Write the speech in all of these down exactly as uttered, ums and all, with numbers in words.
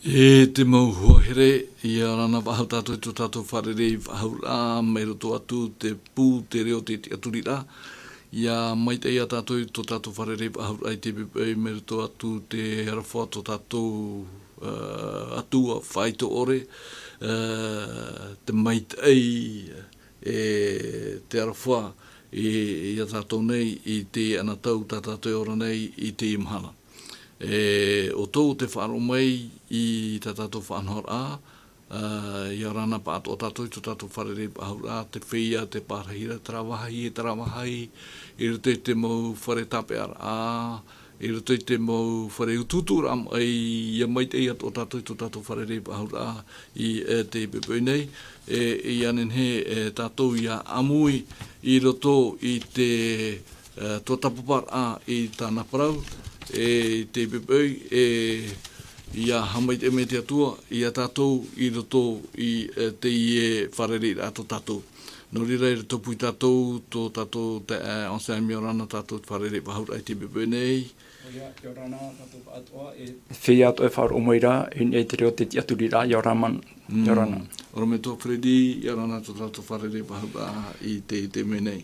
E te mau hoa here, ʻia ora na faʻahou tātou i tō tātou fārerei faʻahouraʻa, mai roto atu te pū, te reo, te tiʻaturiraʻa. ʻIa maitaʻi ia tātou i tō tātou fārerei faʻahouraʻa i teie poʻipoʻi, mai roto atu te aroha tō tātou, ā, Atua faʻaitoito ʻore, ā, te maitaʻi, e te aroha i, ia tātou nei, i teie anotau tā tātou e ora nei i teie mahana. E, ʻoutou tē faʻaroʻo mai i tā tātou faʻanahoraʻa, ā, ʻia ora na pāʻatoʻa tātou i tō tātou fārerei faʻahouraʻa, te feiā, te pārahiraʻa, terā vāhi, e terā vāhi, i roto i te mau fare tāpeʻaraʻa, i roto i te mau fare utuuturaʻa mai, ʻia maitaʻi atoʻa tātou i tō tātou fārerei faʻahouraʻa i, e, teie poʻipoʻi nei, e, ʻia nehenehe, e, tātou ʻia ʻāmui i roto i te, e, tuatāpaparaʻa i tāna parau, e, i teie poʻipoʻi, e, ʻia haʻamaitaʻi mai te Atua ia tātou i roto i, e, teie fārereiraʻa tō tātou. Nō reira, i roto pū ia tātou, tō tātou te, e, ensemble, ʻia ora na tātou fārerei faʻahouraʻa i teie poʻipoʻi nei. ʻOia, ʻia ora na tātou pāʻatoʻa e. Feiā atoʻa e faʻaroʻo mai ra, i niʻa i te reo, te tiʻaturiraʻa, ʻia ora na. Mm. ʻIa ora na. ʻOrometua Freddy, ʻia ora na tō tātou fārerei faʻahouraʻa i te, i te mea nei.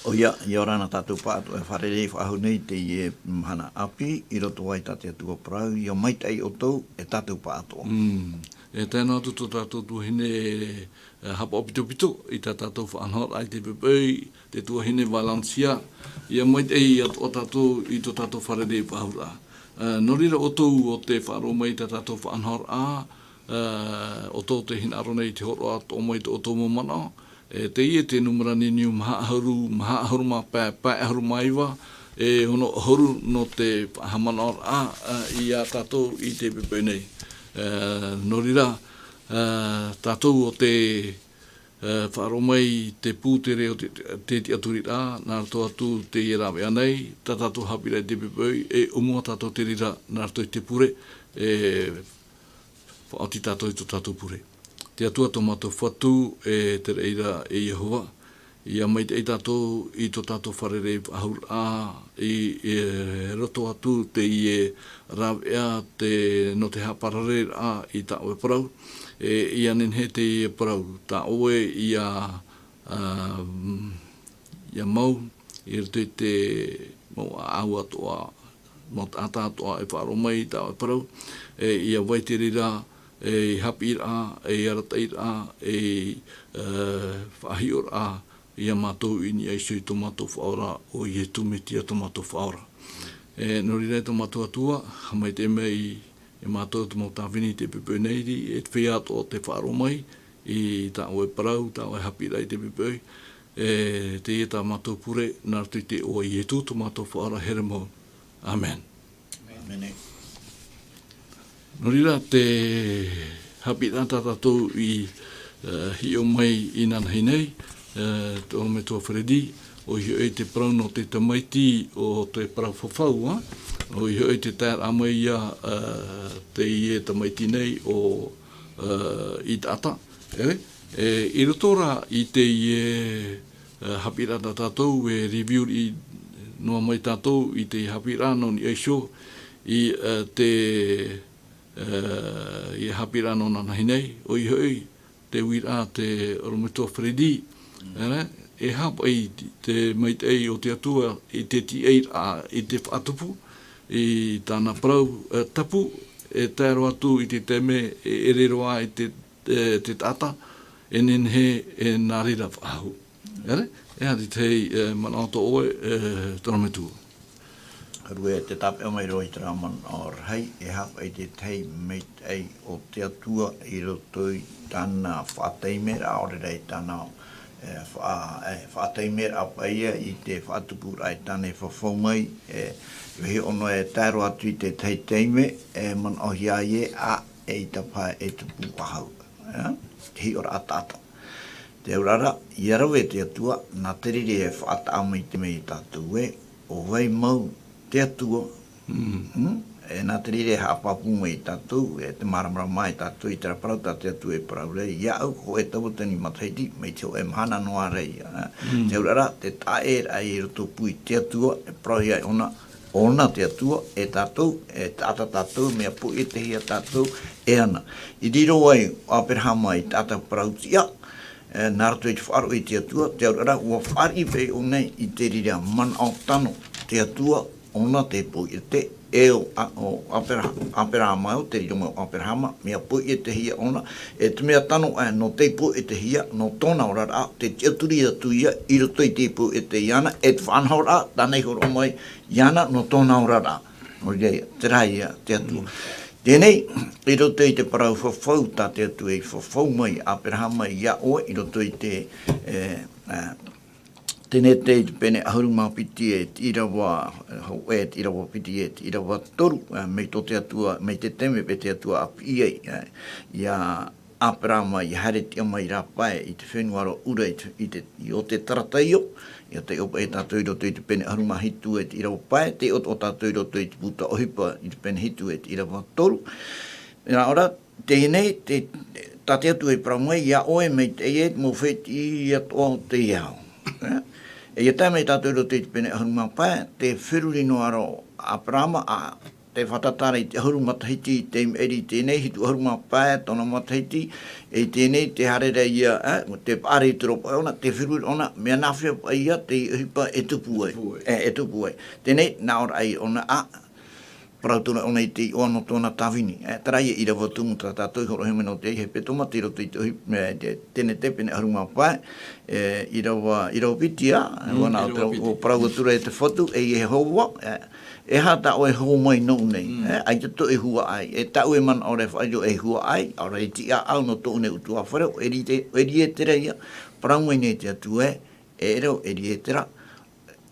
ʻOia, ʻia ora na tātou pāʻatoʻa e fārerei faʻahou nei i teie mahana ʻāpī, i roto ai tā te Atua parau, ʻia maitaʻi ʻoutou e tātou pāʻatoʻa. Mm. E tae noa atu tō tātou tuahine, e, haʻapaʻo pitopito i tā tātou faʻanahoraʻa i teie poʻipoʻi, te tuahine Valencia, ʻia maitaʻi atoʻa tātou i tō tātou fārerei faʻahouraʻa. E, nō reira ʻoutou ʻo tē faʻaroʻo mai i tā tātou faʻanahoraʻa, e, ʻoutou tē hinaʻaro nei i te hōroʻa atoʻa mai i tō ʻoutou mau manaʻo, e, teie te nūmera ni niu maha ʻahuru, maha ʻahuru mā pae, pae ʻahuru mā iva, e ono ʻahuru nō te faʻahaʻamanaʻoraʻa, e, ia tātou i teie poʻipoʻi nei. E, nō reira, e, tātou ʻo tē, e, faʻaroʻo mai i te pū, te reo, te, te tiʻaturiraʻa, nā roto atu i teie rāveʻa nei, tā tātou haʻapiʻiraʻa i teie poʻipoʻi, e ʻōmua tātou te reira, nā roto i te pure, e, faʻaoti tātou i tō tātou pure. Te Atua tō mātou Fatu, e te reira e Iehova, ʻia maitaʻi tātou i tō tātou fārerei faʻahouraʻa i, e, roto atu i teie rāveʻa te, nō te haʻaparareraʻa i tā ʻoe parau, e, ʻia nehenehe teie parau, tā ʻoe ʻia, ā, ʻia mau, i roto i te mau ʻāʻau atoʻa, mau taʻata atoʻa e faʻaroʻo mai i tā ʻoe parau, e, ʻia vai te reira, e, i haʻapiʻiraʻa, e, i arataʻiraʻa, e, e, faʻahiʻoraʻa, ia mātou i niʻa iho i tō mātou Faʻaora, ʻo Iesu Mesia tō mātou Faʻaora. E, nō reira e tō mātou Atua, haʻamaitaʻi mai ia mātou tō mau tāvini i teie poʻipoʻi nei, e te feiā atoʻa tē faʻaroʻo mai i tā ʻoe parau, tā ʻoe haʻapiʻiraʻa i teie poʻipoʻi, e, teie tā mātou pure, nā roto i te iʻoa o Iesu tō mātou Faʻaora here mau. ʻĀmene. ʻĀmene. Nō reira, te haʻapiʻiraʻa tā tātou i, e, hiʻo mai inanahi nei, e, tō ʻorometua Freddy, ʻoia hoʻi te parau nō te tamaiti o te parau fafau, ā? ʻOia hoʻi te taeraʻa mai ia, e, teie tamaiti nei ʻo, e, Itaata, e, e, i roto rā i teie, e, haʻapiʻiraʻa tā tātou, e review-riʻi noa mai tātou i te haʻapiʻiraʻa nō niʻa iho i, e, te, e, i haʻapiʻiraʻa nō inanahi nei, ʻoia hoʻi, te uiraʻa a te ʻorometua Freddy, e, e aha paʻi te maitaʻi o te Atua i te tiʻairaʻa, i te faʻatupu, i tāna parau, e, tapu, e tae roa atu i te taime e ʻere roa ai te, e, te taʻata, e nehenehe, e nā reira faʻahou. E, e aha te tahi, e, manaʻo tō ʻoe, e, tō ʻorometua? Rue, te tāpeʻa mai roa i terā manaʻo rahi, e aha paʻi te tahi maitaʻi o te Atua i roto i tāna faʻataimeraʻa, ʻaore rā i tāna, e, faʻa-, e, faʻataimeraʻa paʻi ia i te faʻatupuraʻa i tāna e fafau mai, e, vaiiho noa e tae roa atu i te tahi taime, e manaʻohia ai ē, ʻaita paha e tupu faʻahou. E, te hiʻoraʻa taʻata. Te auraʻa, ʻia rave te Atua, nā te reira e faʻataʻa mai te mea ia tātou ē, ʻo vai mau te Atua. Mm. Mm? E nā te reira e haʻapāpū mai ia tātou, e te māramarama ia tātou i terā parau tā te Atua e parau ra, iāʻu, hōʻē tauatini matahiti, mai te hōʻē mahana noa ra ia. Mm. Te auraʻa, te taʻaʻēraʻa i roto pū i te Atua, e parauhia ai ʻōna, ʻōna te Atua, e tātou, e taʻata tātou, mea poʻietehia tātou, e ana. I riro ai ʻo Aperahama i te taʻata parau tiʻa, e, nā roto i te faʻaroʻo i te Atua, te auraʻa, ʻua fāriʻi paʻi ʻōna i te reira manaʻo tano, te Atua, ʻōna te poʻiete, e ʻo, a, ʻo Apera-, Aperahama, ʻo te riro mai ʻo Aperahama, mea poʻietehia ʻōna, e te mea tano, e, nō te poʻietehia, nō tōna oraraʻa, te tiʻaturi atu ia, i roto i te poʻiete iāna, e te faʻanahoraʻa, tāna i hōroʻa mai, iāna, nō tōna oraraʻa. Nō reira, terā ia te Atua. Mm. Teie nei, i roto i te parau fafau, tā te Atua i fafau mai, Aperahama iā ʻoe, i roto i te, e, e, Tenete i te pene ʻahuru mā piti e te ʻīrava, e, hōʻē, e te ʻīrava piti e te ʻīrava toru, e, mai tō te Atua, mai te taime paʻi te Atua a piʻi ai, e, iā Aperahama, ʻia haere tiʻa mai rā pae i te fenua ra ʻura i te, i te, i ʻō te tarataio, ʻia taiʻo paʻi tātou i roto i te pene ʻahuru mā hitu e te ʻīrava pae, taiʻo atoʻa tātou i roto i te buka ʻohipa i te pene hitu e te ʻīrava toru. Nā ʻō ra, Teie nei, te, tā te Atua i parau mai, iā ʻoe, mai te, e, mau fētiʻi atoʻa o te ao. E? E ʻia tae mai tātou i roto i te pene ʻahuru mā pae, tē feruri noa ra ʻo Aperahama, ʻa, tē fātata ra i te ʻahuru matahiti, tei maʻiri i teie nei, hitu ʻahuru mā pae, tōna matahiti, e i teie nei, tē haere ra ia, e, tē paʻari atu ra paʻi ʻōna, tē feruri ʻōna, mea nāfea paʻi ia, te ʻohipa e tupu ai. Tupu ai. E, e tupu ai. Teie nei, nā ʻō ra ʻai ʻōna, ʻa, parau atu ra ʻōna i te iʻoa nō tōna tāvini. E, terā ia ʻīrava tumu tā tātou i hōroʻahia mai nō te hepetoma, tei roto i te ʻohi-, e, te, Tenete pene ʻahuru mā pae, e, ʻīrava, ʻīrava piti, ā, Mm, ʻua nā ʻīrava piti. ʻO parau atu ra e te Fatu, e Iehova, e, e aha tā ʻoe e hō mai nōʻu nei, Mm. e, ʻaita tō ʻoe huaʻai, e tāʻu e manaʻo ra e faʻaʻite e huaʻai, ʻaore rā e tiʻaʻau nō tōʻu nei ʻutuāfare, ʻo Elie-, ʻo Eliezera ia, parau mai nei te Atua ē, e ʻere ʻo Eliezera,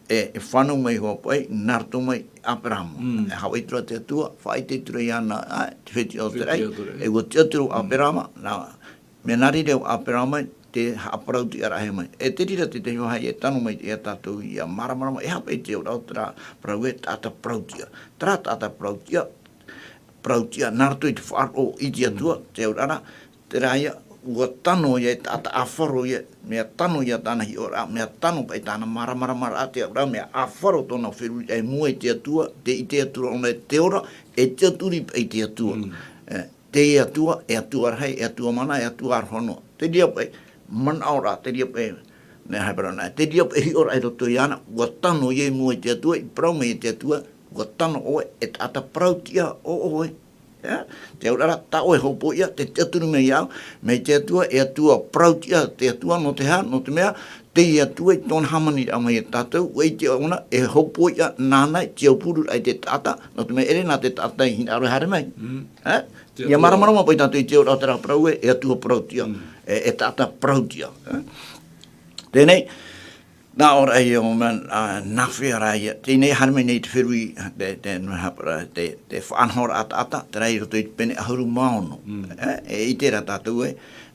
e, e fānau mai hoʻi paʻi, nā roto mai Aperahama. Mm. E haʻapaʻo atu ra te Atua, faʻaʻite atu ra iāna, ā, te fētiʻi o te raʻi, Fētiʻi o te raʻi. e ʻua tiʻaturi ʻo Mm. Aperahama, nā, mea nā reira ʻo Aperahama, tē haʻaparau-tiʻa-raʻa mai. E te reira te tahi vāhi e tano mai iā tātou ʻia māramarama, e aha paʻi te auraʻa o terā parau ē, taʻata parau-tiʻa. Terā taʻata parau-tiʻa, parau-tiʻa, nā roto i te faʻaroʻo i te Atua, Mm. te auraʻa, Terā ia, ʻua tano ia e taʻata ʻāfaro ia, mea tano ia tāna hiʻoraʻa, mea tano paʻi tāna māramaramaraʻa te auraʻa, mea ʻāfaro tōna feruriraʻa i mua i te Atua, tē ʻite atu ra ʻōna e te ora, e tiʻaturi paʻi te Atua. Mm. E, te Atua, e Atua rahi, e Atua mana, e Atua aroha noa. Te reira paʻi, manaʻoraʻa, te reira paʻi, nā, e parau nā, te reira paʻi hiʻoraʻa i roto iāna, ʻua tano ia i mua i te Atua, i parau mai e te Atua, ʻua tano ʻoe, e taʻata parau-tiʻa ʻo ʻoe. Ē? Te auraʻa, tā ʻoe e hōpoiʻa, tē tiʻaturi mai iāʻu, mai te Atua, e Atua parau-tiʻa, te Atua nō te aha, nō te mea, te Atua i tōna hāmaniraʻa mai iā tātou, ʻua ʻite ʻōna, e hōpoiʻa nāna i te aupururaʻa i te taʻata, nō te mea ʻere nā te taʻata i hinaʻaro e haere mai. Mm. Ē? Te ʻIa Atua. māramarama paʻi tātou i te auraʻa o terā parau ē, e Atua parau-tiʻa, Mm. e, e taʻata parau-tiʻa. Ē? Teie nei, Nā ʻō ra ia ʻo mea, ā, nāfea rā ia. Teie nei haere mai nei te feruri, te, te, nō hāpara, te, te faʻanahoraʻa taʻata, terā i roto i te pene ʻahuru mā ono. Mm. E, e ʻite ra tātou ē,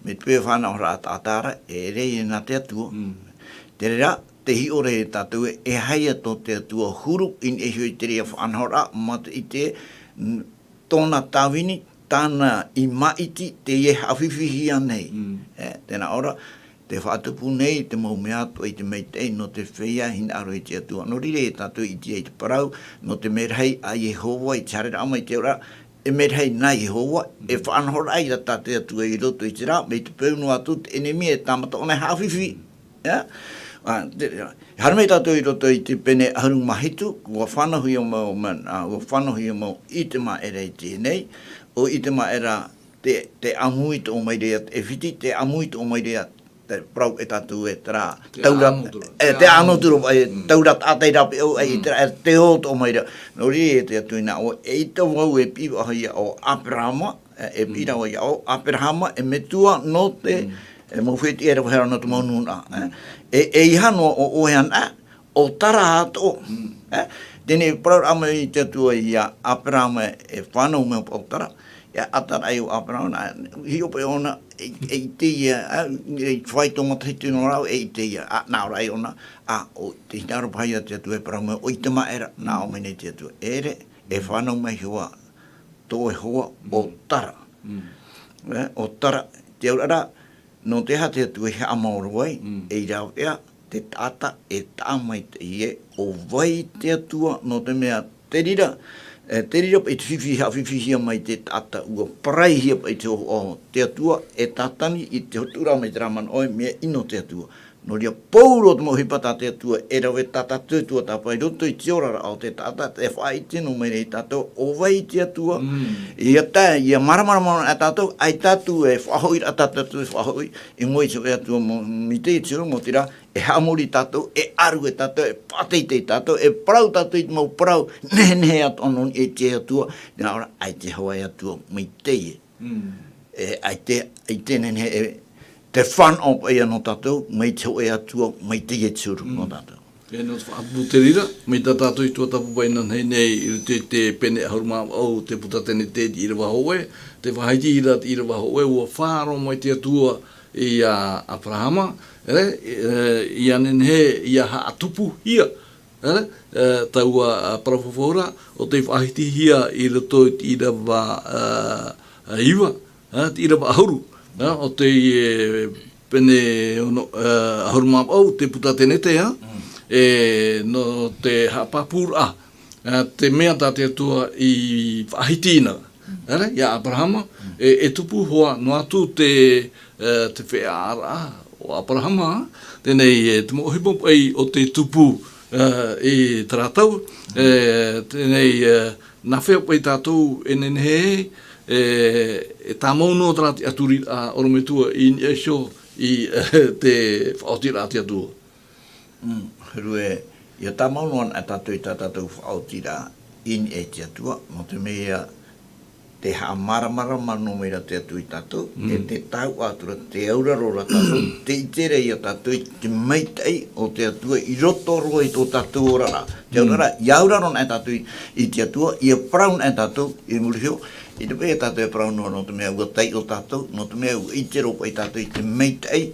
mai te peu e faʻanahoraʻa taʻata ra, e ʻere ia nā te Atua. Mm. Te reira, tē hiʻo ra ia tātou ē, e aha ia tō te Atua huru, i niʻa iho i te reira faʻanahoraʻa, mā te ʻite, n-, tōna tāvini, tāna i māʻiti, tē haʻafifihia nei. Mm. E, tēnā ʻō ra, tē faʻatupu nei te mau mea atoʻa i te maitaʻi nō te feiā hinaʻaro i te Atua. Nō reira ia tātou i ʻite ai te parau, nō te merahi a Iehova i te haereraʻa mai i te auraʻa, e merahi nā Iehova, e Mm. faʻanahoraʻa ia tā te Atua i roto i te rā, mai te peu noa atu te ʻenemi e tāmata ʻōna e haʻafifi. Ia? Ā, te, haere mai tātou i roto i te pene ʻahuru mā hitu, ʻua fānauhia mau, man, ā, ʻua fānauhia mau Itemaʻera i teie nei, ʻo Itemaʻera te, te ʻāmui toʻo mai ra ia te ʻēfiti, te ʻāmui toʻo mai ra ia te parau e tātou e terā Te taura, ʻānoturo. e, te ʻānoturo, e, Mm. taura taʻata i rāveʻa ai, Mm. terā, e te ō toʻo mai ra. Nō reira e te Atua i nā ʻō, eʻita vau e piʻi faʻahou ia ʻo Aperahama, e, e piʻi Mm. rā ia ʻo Aperahama, e metua nō te, Mm. e mau fētiʻi e rave rahi nō te mau nūnaʻa, e. Mm. E, e ʻeiaha noa ʻo ʻoe anaʻe, ʻo Tara atoʻa. Mm. E, teie nei parau mai te Atua ia Aperahama e fānau mai ʻo Tara. E ʻataraʻa ʻo Aperahama, nā, hiʻo paʻi ʻōna, e, e ʻite ia, a, e fai tō matahiti nō rāua, e ʻite ia, a, nā ʻō ra ʻōna, a, ʻo, tē hinaʻaro paha ia te Atua e parau mai, ʻo Itemaʻera, nā ʻō mai nei te Atua. ʻEʻere, e fānau mai hoʻi, tō ʻoe hoa, ʻo Mm. Tara. Mm. E, ʻo Tara, te auraʻa, nō te aha te Atua i haʻamaoro ai, Mm. ei rāveʻa, te taʻata e taʻa maitaʻi ē, ʻo vai te Atua, nō te mea, te reira, e, te reira paʻi te fifi, haʻafifihia mai te taʻata, ʻua paraihia paʻi te hōhoʻa o te Atua, e tātani i te hotuʻaraʻa mai te rā manaʻo ē, mea ʻino te Atua. Nō reira, pauroa te mau ʻohipa tā te Atua, e rave tā tātou tuatāpapa i roto i te oraraʻa o te taʻata, e faʻaʻite noa mai nei tātou, ʻo vai te Atua, Mm. ʻia tae, ʻia māramarama noa tātou, ʻaita atu e faʻahoʻiraʻa tā tātou e faʻahoʻi, i mua i te hōʻē Atua mau, mai te Atua mau, terā, e haʻamori tātou, e ʻaru e tātou, e faʻateitei tātou, e parau tātou i te mau parau nehenehe atoʻa nō niʻa i te Atua, nā ʻō ra, ʻaita hoʻi e Atua maitaʻi ē. Mm. E, ʻaita, ʻaita e nehenehe e, te fānaʻo paʻi ia nō tātou, mai te hōʻē Atua maitaʻi e te huru Mm. nō tātou. E nō te faʻatupu te reira, mai tā tātou i tuatāpapa i nā nei nei, i roto i te pene ʻahuru mā vaʻu, te puta Tenete i te ʻīrava hōʻē, tē faʻahiti ra te ʻīrava hōʻē, ʻua faʻaroʻo mai te Atua iā ʻAperahama, e, e, ʻia nehenehe, ʻia haʻatupuhia, e, e, taua, a, parau fafauraʻa, ʻo tei faʻahitihia i roto i te ʻīrava, a, a, iva, e, te ʻīrava ʻahuru, e, o te, e, pene ono, e, ʻahuru mā vaʻu, te puta Tenete, a, Mm. e, nō te haʻapāpūraʻa, e, te mea tā te Atua i faʻahiti na, e, iā ʻAperahama, Mm. e, e tupu hoʻi noa atu te, e, te feiā raʻa o ʻAperahama, teie nei, e, te mau ʻohipa paʻi o te tupu, e, i terā tau, e, teie nei, e, nā hea paʻi tātou e nehenehe, e, e tāmau noa terā te ʻaturiraʻa ʻorometua i niʻa iho i, e, te faʻaotiraʻa a te Atua. Mm, huru ē, ʻia tāmau noa anaʻe tātou i tā tātou faʻaotiraʻa i niʻa i te Atua, nō te mea te haʻamāramarama noa mai ra te Atua iā tātou, Mm. e te tae atu ra, te auraro ra tātou, te ʻite ra iā tātou i te maitaʻi o te Atua i roto roa i tō tātou oraraʻa. Te Mm. auraro, ʻia auraro anaʻe tātou i, i te Atua, ʻia parau anaʻe tātou, i muri iho, ʻeita paʻi ia tātou e parau noa, nō te mea ʻua taiʻo tātou, nō te mea ʻua ʻite roa paʻi tātou i te maitaʻi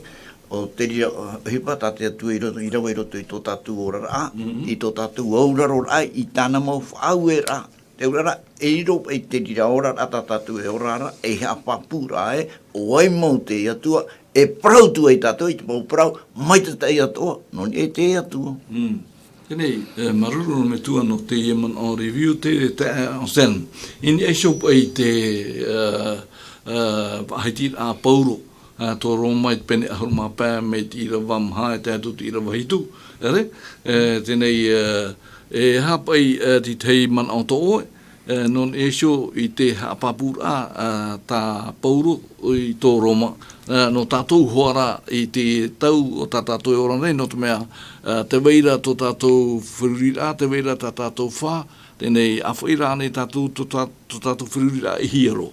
o te reira, ʻohipa tā te Atua i roto, i rave i roto i tō tātou oraraʻa, Mm. i tō tātou auraroraʻa, i tāna mau faʻaueraʻa. Te auraroraʻa, e riro paʻi te reira oraraʻa tā tātou e ora ra, e haʻapāpū ra ē, ʻo vai mau te Atua, e parau atu ai tātou i te mau parau, maitaʻi atoʻa, nō niʻa i te Atua. Mm. Teie nei, e, māuruuru ʻorometua nō teie manaʻo review te, te, e, Anselme. I niʻa iho paʻi te, e, e, faʻahitiraʻa a Pauro, e, tō Roma i te pene ʻahuru mā pae mai te ʻīrava maha e tae atu i te ʻīrava hitu, ʻere, e, teie nei, e, e aha paʻi, e, te tahi manaʻo tō ʻoe, e, nō niʻa iho i te haʻapāpūraʻa, e, tā Pauro i tō Roma, e, nō tātou hoʻi ra i te tau o tā tātou e ora nei, nō te mea, e, tē vai ra tō tātou feruriraʻa, tē vai ra tā tātou fā, teie nei, ʻāfaʻi ra ānei tātou tō tā-, tō tātou feruriraʻa i hia roa.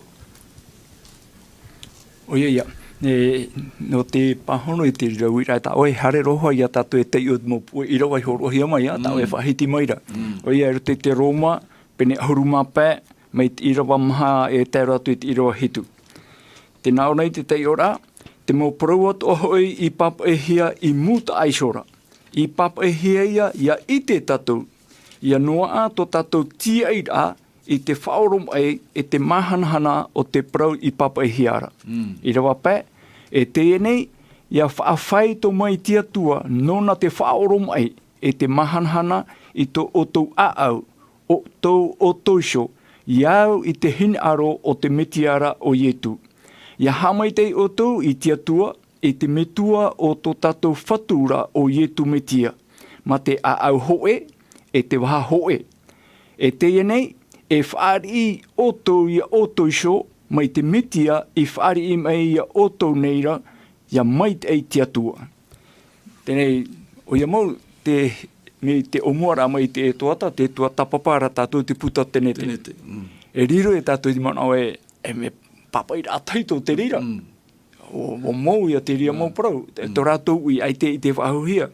ʻOia ia, e, nō te pāhono i te reira uiraʻa tā ʻoe, haere roa hoʻi ia tātou e taiʻo i te mau puʻe ʻīrava i hōroʻahia mai, ā, tā ʻoe e Mm. faʻahiti mai ra. Mm. ʻOia, i roto i te Roma, pene ʻahuru mā pae, mai te ʻīrava maha e tae roa atu i te ʻīrava hitu. Tē nā ʻō nei te taiʻoraʻa, te mau parau atoʻa hoʻi i pāpaʻihia i mūtaʻa iho ra. I pāpaʻihia ia, ʻia ʻite tātou, ʻia noaʻa tō tātou tīaʻiraʻa i te faʻaoromaʻi e te māhanahana o te parau i pāpaʻihia ra. Mm. ʻĪrava pae, e teie nei, ʻia faʻafaito mai te Atua nōna te faʻaoromaʻi e te māhanahana i tō ʻoutou ʻāʻau, ʻo tō ʻoutou iho, ʻia au i te hinaʻaro o te Metia ra ʻo Ietu. ʻIa haʻamaitaʻi ʻoutou i te Atua, i te Metua o tō tātou Fatu ra ʻo Ietu Metia, mā te ʻāʻau hōʻē, e te vaha hōʻē. E teie nei, e fāriʻi ʻoutou ia ʻoutou iho, mai te Metia i fāriʻi mai ia ʻoutou nei ra, ʻia maitaʻi te Atua. Teie nei, ʻoia mau, te, mai te ʻōmuaraʻa mai i te Etoata, te tuatāpapa ra tātou te puta Tenete. Tenete, mm. E riro e tātou i te manaʻo ē, e mea pāpaʻiraʻa tahito te reira. Mm. ʻO, ʻo mau ia te reira mau Mm. parau, te, Mm. tō rātou uʻi ʻaita i te faʻahouhia.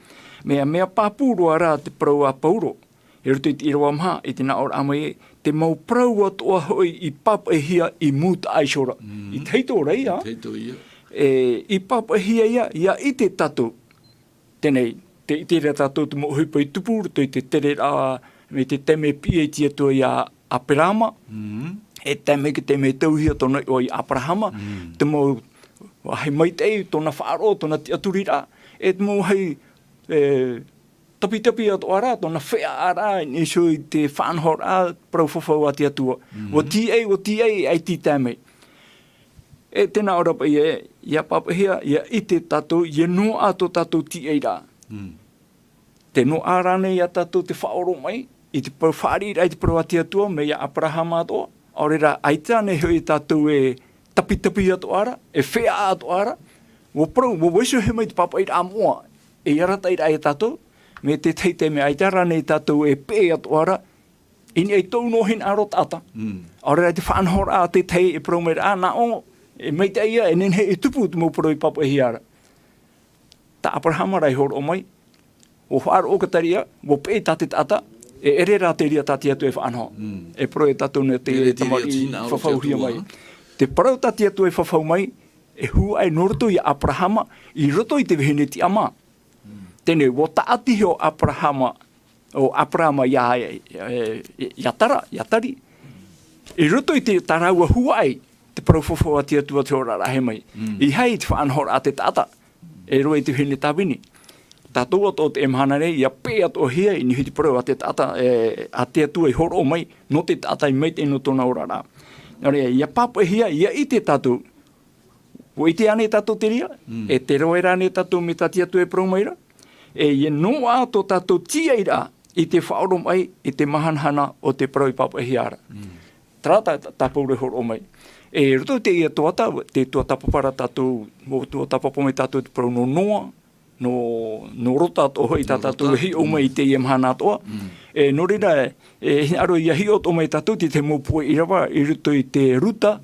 Mea, mea pāpū roa rā te parau a Pauro. I roto i te ʻīrava maha, i te nāʻōraʻa mai, te mau parau atoʻa hoʻi i pāpaʻihia i mūtaʻa iho ra. Mm. I tahito ra ia. I tahito ia. E, i pāpaʻihia ia, ʻia ʻite tātou. Teie nei, tē ʻite ra tātou te mau ʻohipa i tupu, roto i te tereraʻa, mai te taime e piʻi ai te Atua ia ʻAperahama, Mm. e tae mai i te taime e tauihia tōna iʻoa ia ʻAperahama, Mm. te mau vāhi maitaʻi, tōna faʻaroʻo, tōna tiʻaturiraʻa, e te mau vāhi e, tapitapi atoʻa rā, tōna feʻaʻa rā, i niʻa iho i te faʻanahoraʻa, parau fafau a te Atua. Ua tīaʻi, ua tīaʻi, ʻaita i tae mai. E tēnā ʻōrapa ia, ia pāpaʻihia, ia ʻite tātou, ia noaʻa tō tātou tīaʻiraʻa. Te noaʻa rānei ia tātou te faʻaoromaʻi, i te parau fāriʻiraʻa, i te parau a te Atua, mai iā Aperahama atoʻa, ʻaore rā, ʻaita nei hoʻi tātou e tapitapi atoʻa ra, e feʻaʻa atoʻa ra, ua parau, ua vaiiho mai te pāpaʻiraʻa moʻa, e arataʻiraʻa ia tātou, mai te tahi taime ʻaita rānei tātou e peʻe atoʻa ra, i niʻa i tō ʻoe hinaʻaro taʻata. ʻAore rā te faʻanahoraʻa a te tahi e parau mai ra, ā, nā ʻō, e maitaʻi ia, e nehenehe e tupu te mau parau i pāpaʻihia ra. Tā Aperahama rā i hōroʻa mai, ua faʻaroʻo ka tariʻa, ua peʻe tā te taʻata, e ʻere rā te reira tā te Atua e faʻanaho. E parau e tātou nei te tamariʻi fafauhia mai. Te parau tā te Atua e fafau mai, e huaʻai nō roto iā Aperahama, i roto i te vahine tiʻamā. Teie nei, ua tāʻati iho Aperahama, ʻo Aperahama iā, e, e, iā Tara, iā Tari. I roto i te, tā rāua huaʻai, te parau fafau a te Atua te hōroʻaraʻa mai. ʻEiaha te faʻanahoraʻa a te taʻata, e rave i te vahine tāvini. Tātou atoʻa o teie mahana nei, ia peʻe atoʻahia, i niʻa i te parau a te taʻata, e, a te Atua i hōroʻa mai, nō te taʻata i maitaʻi nō tōna oraraʻa. Nō reira, ia pāpaʻihia, ia ʻite tātou, ua ʻite ānei tātou te reira, e te rave rānei tātou mai tā te Atua e parau mai ra, e ia noaʻa tō tātou tīaʻiraʻa i te faʻaoromaʻi, i te mahanahana o te parau i pāpaʻihia ra. Terā tā, tā, tā Pauro e hōroʻa mai. E roto i teie tuhaʻa, te tuhaʻa tāpapa ra tātou, ʻua tuhaʻa tāpapa mai tātou te parau nō Noa, nō, nō Rota atoʻa hoʻi tā tātou e hiʻo mai i teie mahana atoʻa. E, nō reira, e, e hinaʻaro ia hiʻo atoʻa mai tātou te, te mau puʻe ʻīrava, i roto i te Ruta,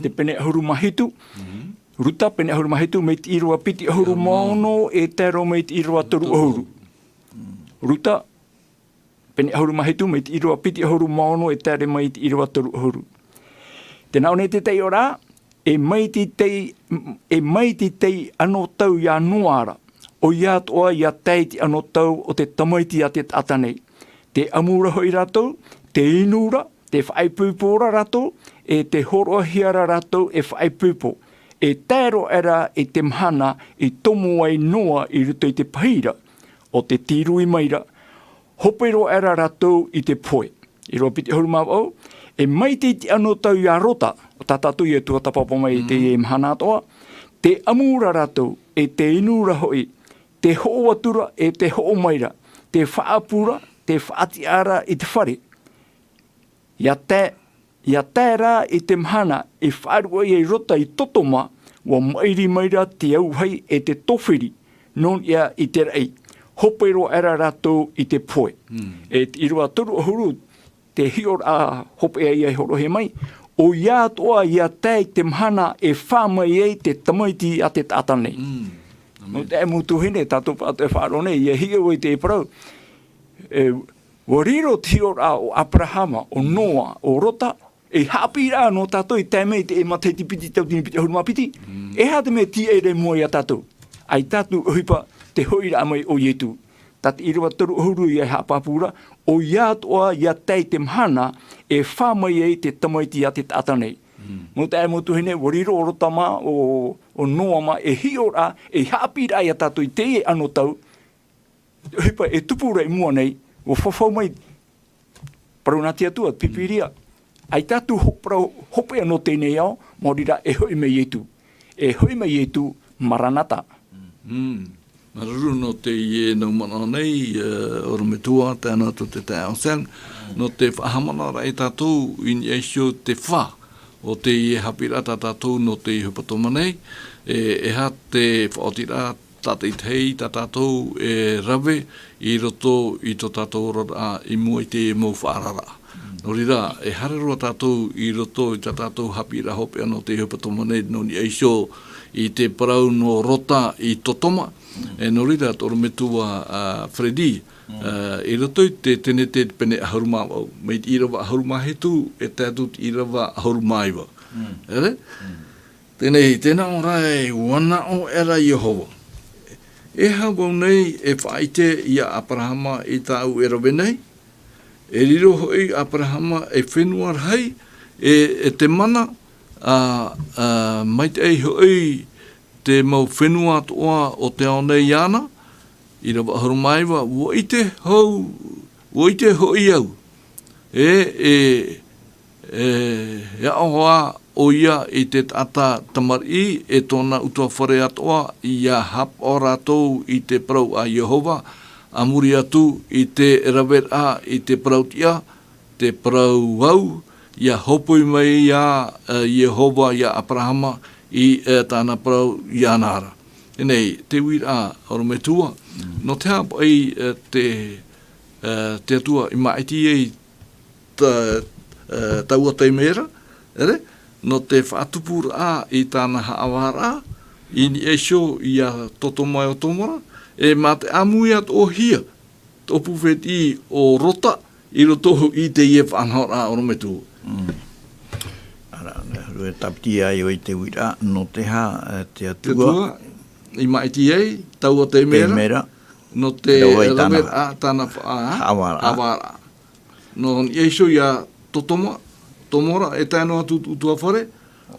te pene ʻahuru mā hitu. Ruta, pene ʻahuru mā hitu, mai te ʻīrava piti ʻahuru mā ono, e tae roa mai te ʻīrava toru ʻahuru. Ruta, pene ʻahuru mā hitu, mai te ʻīrava piti ʻahuru mā ono, e tae roa mai te ʻīrava toru ʻahuru. Tē nā ʻō nei te taiʻoraʻa, e mai te tei, e mai te tei anotau iā Noa ra, ʻoia atoʻa ia tae i te anotau o te tamaiti a te taʻata nei. Tē ʻamu ra hoʻi rātou, tē inu ra, tē faʻaipoipo ra rātou, e tē hōroʻahia ra rātou e faʻaipoipo. E tae roa aʻera i te mahana i tomo ai Noa i roto i te pahī ra, ʻo tē tīrū mai ra, hope roa aʻera rātou i te pohe. ʻĪrava piti ʻahuru mā vaʻu, e mai te, te anotau iā Rota, ʻo tā tātou ia tuhaʻa tāpapa mai i teie mahana atoʻa, tē ʻamu ra rātou, e tē inu ra hoʻi, tē hoʻo atu ra, e tē hoʻo mai ra, tē faʻaʻapu ra, tē faʻatiʻa ra i te fare. Ia tae, ia tae rā i te mahana i faʻaruʻe ai Rota i Totoma, ʻua maʻiri mai ra te auahi e te tofiri, nō niʻa i te raʻi. Hope roa aʻera rātou i te pohe. E te ʻīrava toru ʻahuru, te hiʻoraʻa hopeʻa ia e hōroʻahia mai, ʻoia atoʻa ia tae i te mahana e fā mai ai te tamaiti a te taʻata nei. Nō te mau tuahine, tātou pāʻatoʻa e faʻaroʻo nei, ia hiʻo i te parau. E, ʻua riro te hiʻoraʻa o Aperahama, o Noa, o Rota, e haʻapiʻiraʻa nō tātou i tae mai i te matahiti piti tauatini piti ʻahuru mā piti. E aha te mea tīaʻi ra i mua iā tātou? ʻAita atu ʻohipa te hoʻiraʻa mai o Ietu. Tā te ʻīrava toru ʻahuru ia e haʻapāpū ra, ʻoia atoʻa ia tae i te mahana e fā mai ai te tamaiti a te taʻata nei. Mau taeaʻe, mau tuahine, ʻua riro o Rota mā, o, o Noa mā, e hiʻoraʻa, e haʻapiʻiraʻa iā tātou i teie anotau, ʻohipa e tupu ra i mua nei, ʻua fafau mai, parau nā te Atua, te Pīpīria. ʻAita atu ho-, parau hopeʻa nō teie nei ao, maori rā e hoʻi mai Ietu. E hoʻi mai Ietu, Maranata. Māuruuru nō teie nau manaʻo nei, e, ʻorometua, tae noa atu te taeaʻe Seng, nō te faʻahaʻamanaʻoraʻa ia tātou i niʻa iho i te fā o teie haʻapiʻiraʻa tā tātou nō te ʻohipa Totoma nei, e, e aha te faʻaotiraʻa tātaʻitahi tā tātou e rave i roto i tō tātou oraraʻa i mua i te mau faʻaararaʻa. Nō reira, e haere roa tātou i roto i tā tātou haʻapiʻiraʻa hopeʻa nō te ʻohipa Totoma nei nō niʻa iho i te parau nō Rota i Totoma. E, nō reira, tō ʻorometua, a, Freddy, a, i roto i te Tenete pene ʻahuru mā vaʻu, mai te ʻīrava ʻahuru mā hitu, e tae atu te ʻīrava ʻahuru mā iva. ʻEre? Teie nei, tē nā ʻō ra ē, ʻua nā ʻō aʻera Iehova. E aha vau nei e faʻaʻite iā Aperahama i tāʻu e rave nei? E riro hoʻi Aperahama ei fenua rahi, e, e te mana, a, a, maitaʻi hoʻi te mau fenua atoʻa o te ao nei iāna, ʻIrava ʻahuru mā iva, ʻua ʻite hou, ʻua ʻite hoʻi au. E, e, e, e aʻo hoʻi ʻoia i te taʻata tamariʻi e tōna ʻutuāfare atoʻa, ʻia haʻapaʻo rātou i te parau a Iehova, a muri atu i te raveraʻa i te parau tiʻa, te parau au, ʻia hōpoi mai ā, e, Iehova ia Aperahama i, e, tāna parau iāna ra. Teie nei, te uiraʻa ʻorometua, nō te aha paʻi, e, te, e, te Atua i māʻiti ai ta-, e, taua taime ra, ʻere, nō te faʻatupuraʻa i tāna haʻavāraʻa, i niʻa iho ia Sotoma e Gomora, e mā te ʻāmui atoʻa hia, tō pū fētiʻi ʻo Lota, i roto i teie faʻanahoraʻa ʻorometua. Mm. Ara, rue tapiti ai ʻoe i te uiraʻa, nō te aha, e, te Te Atua. Atua, i māʻiti ai, taua taime ra, Taime ra. Nō te Rave i tāna raveraʻa tāna fa-, haʻavāraʻa. Haʻavāraʻa. Nō niʻa iho ia Sotoma, Gomora, e tae noa atu ʻutuāfare,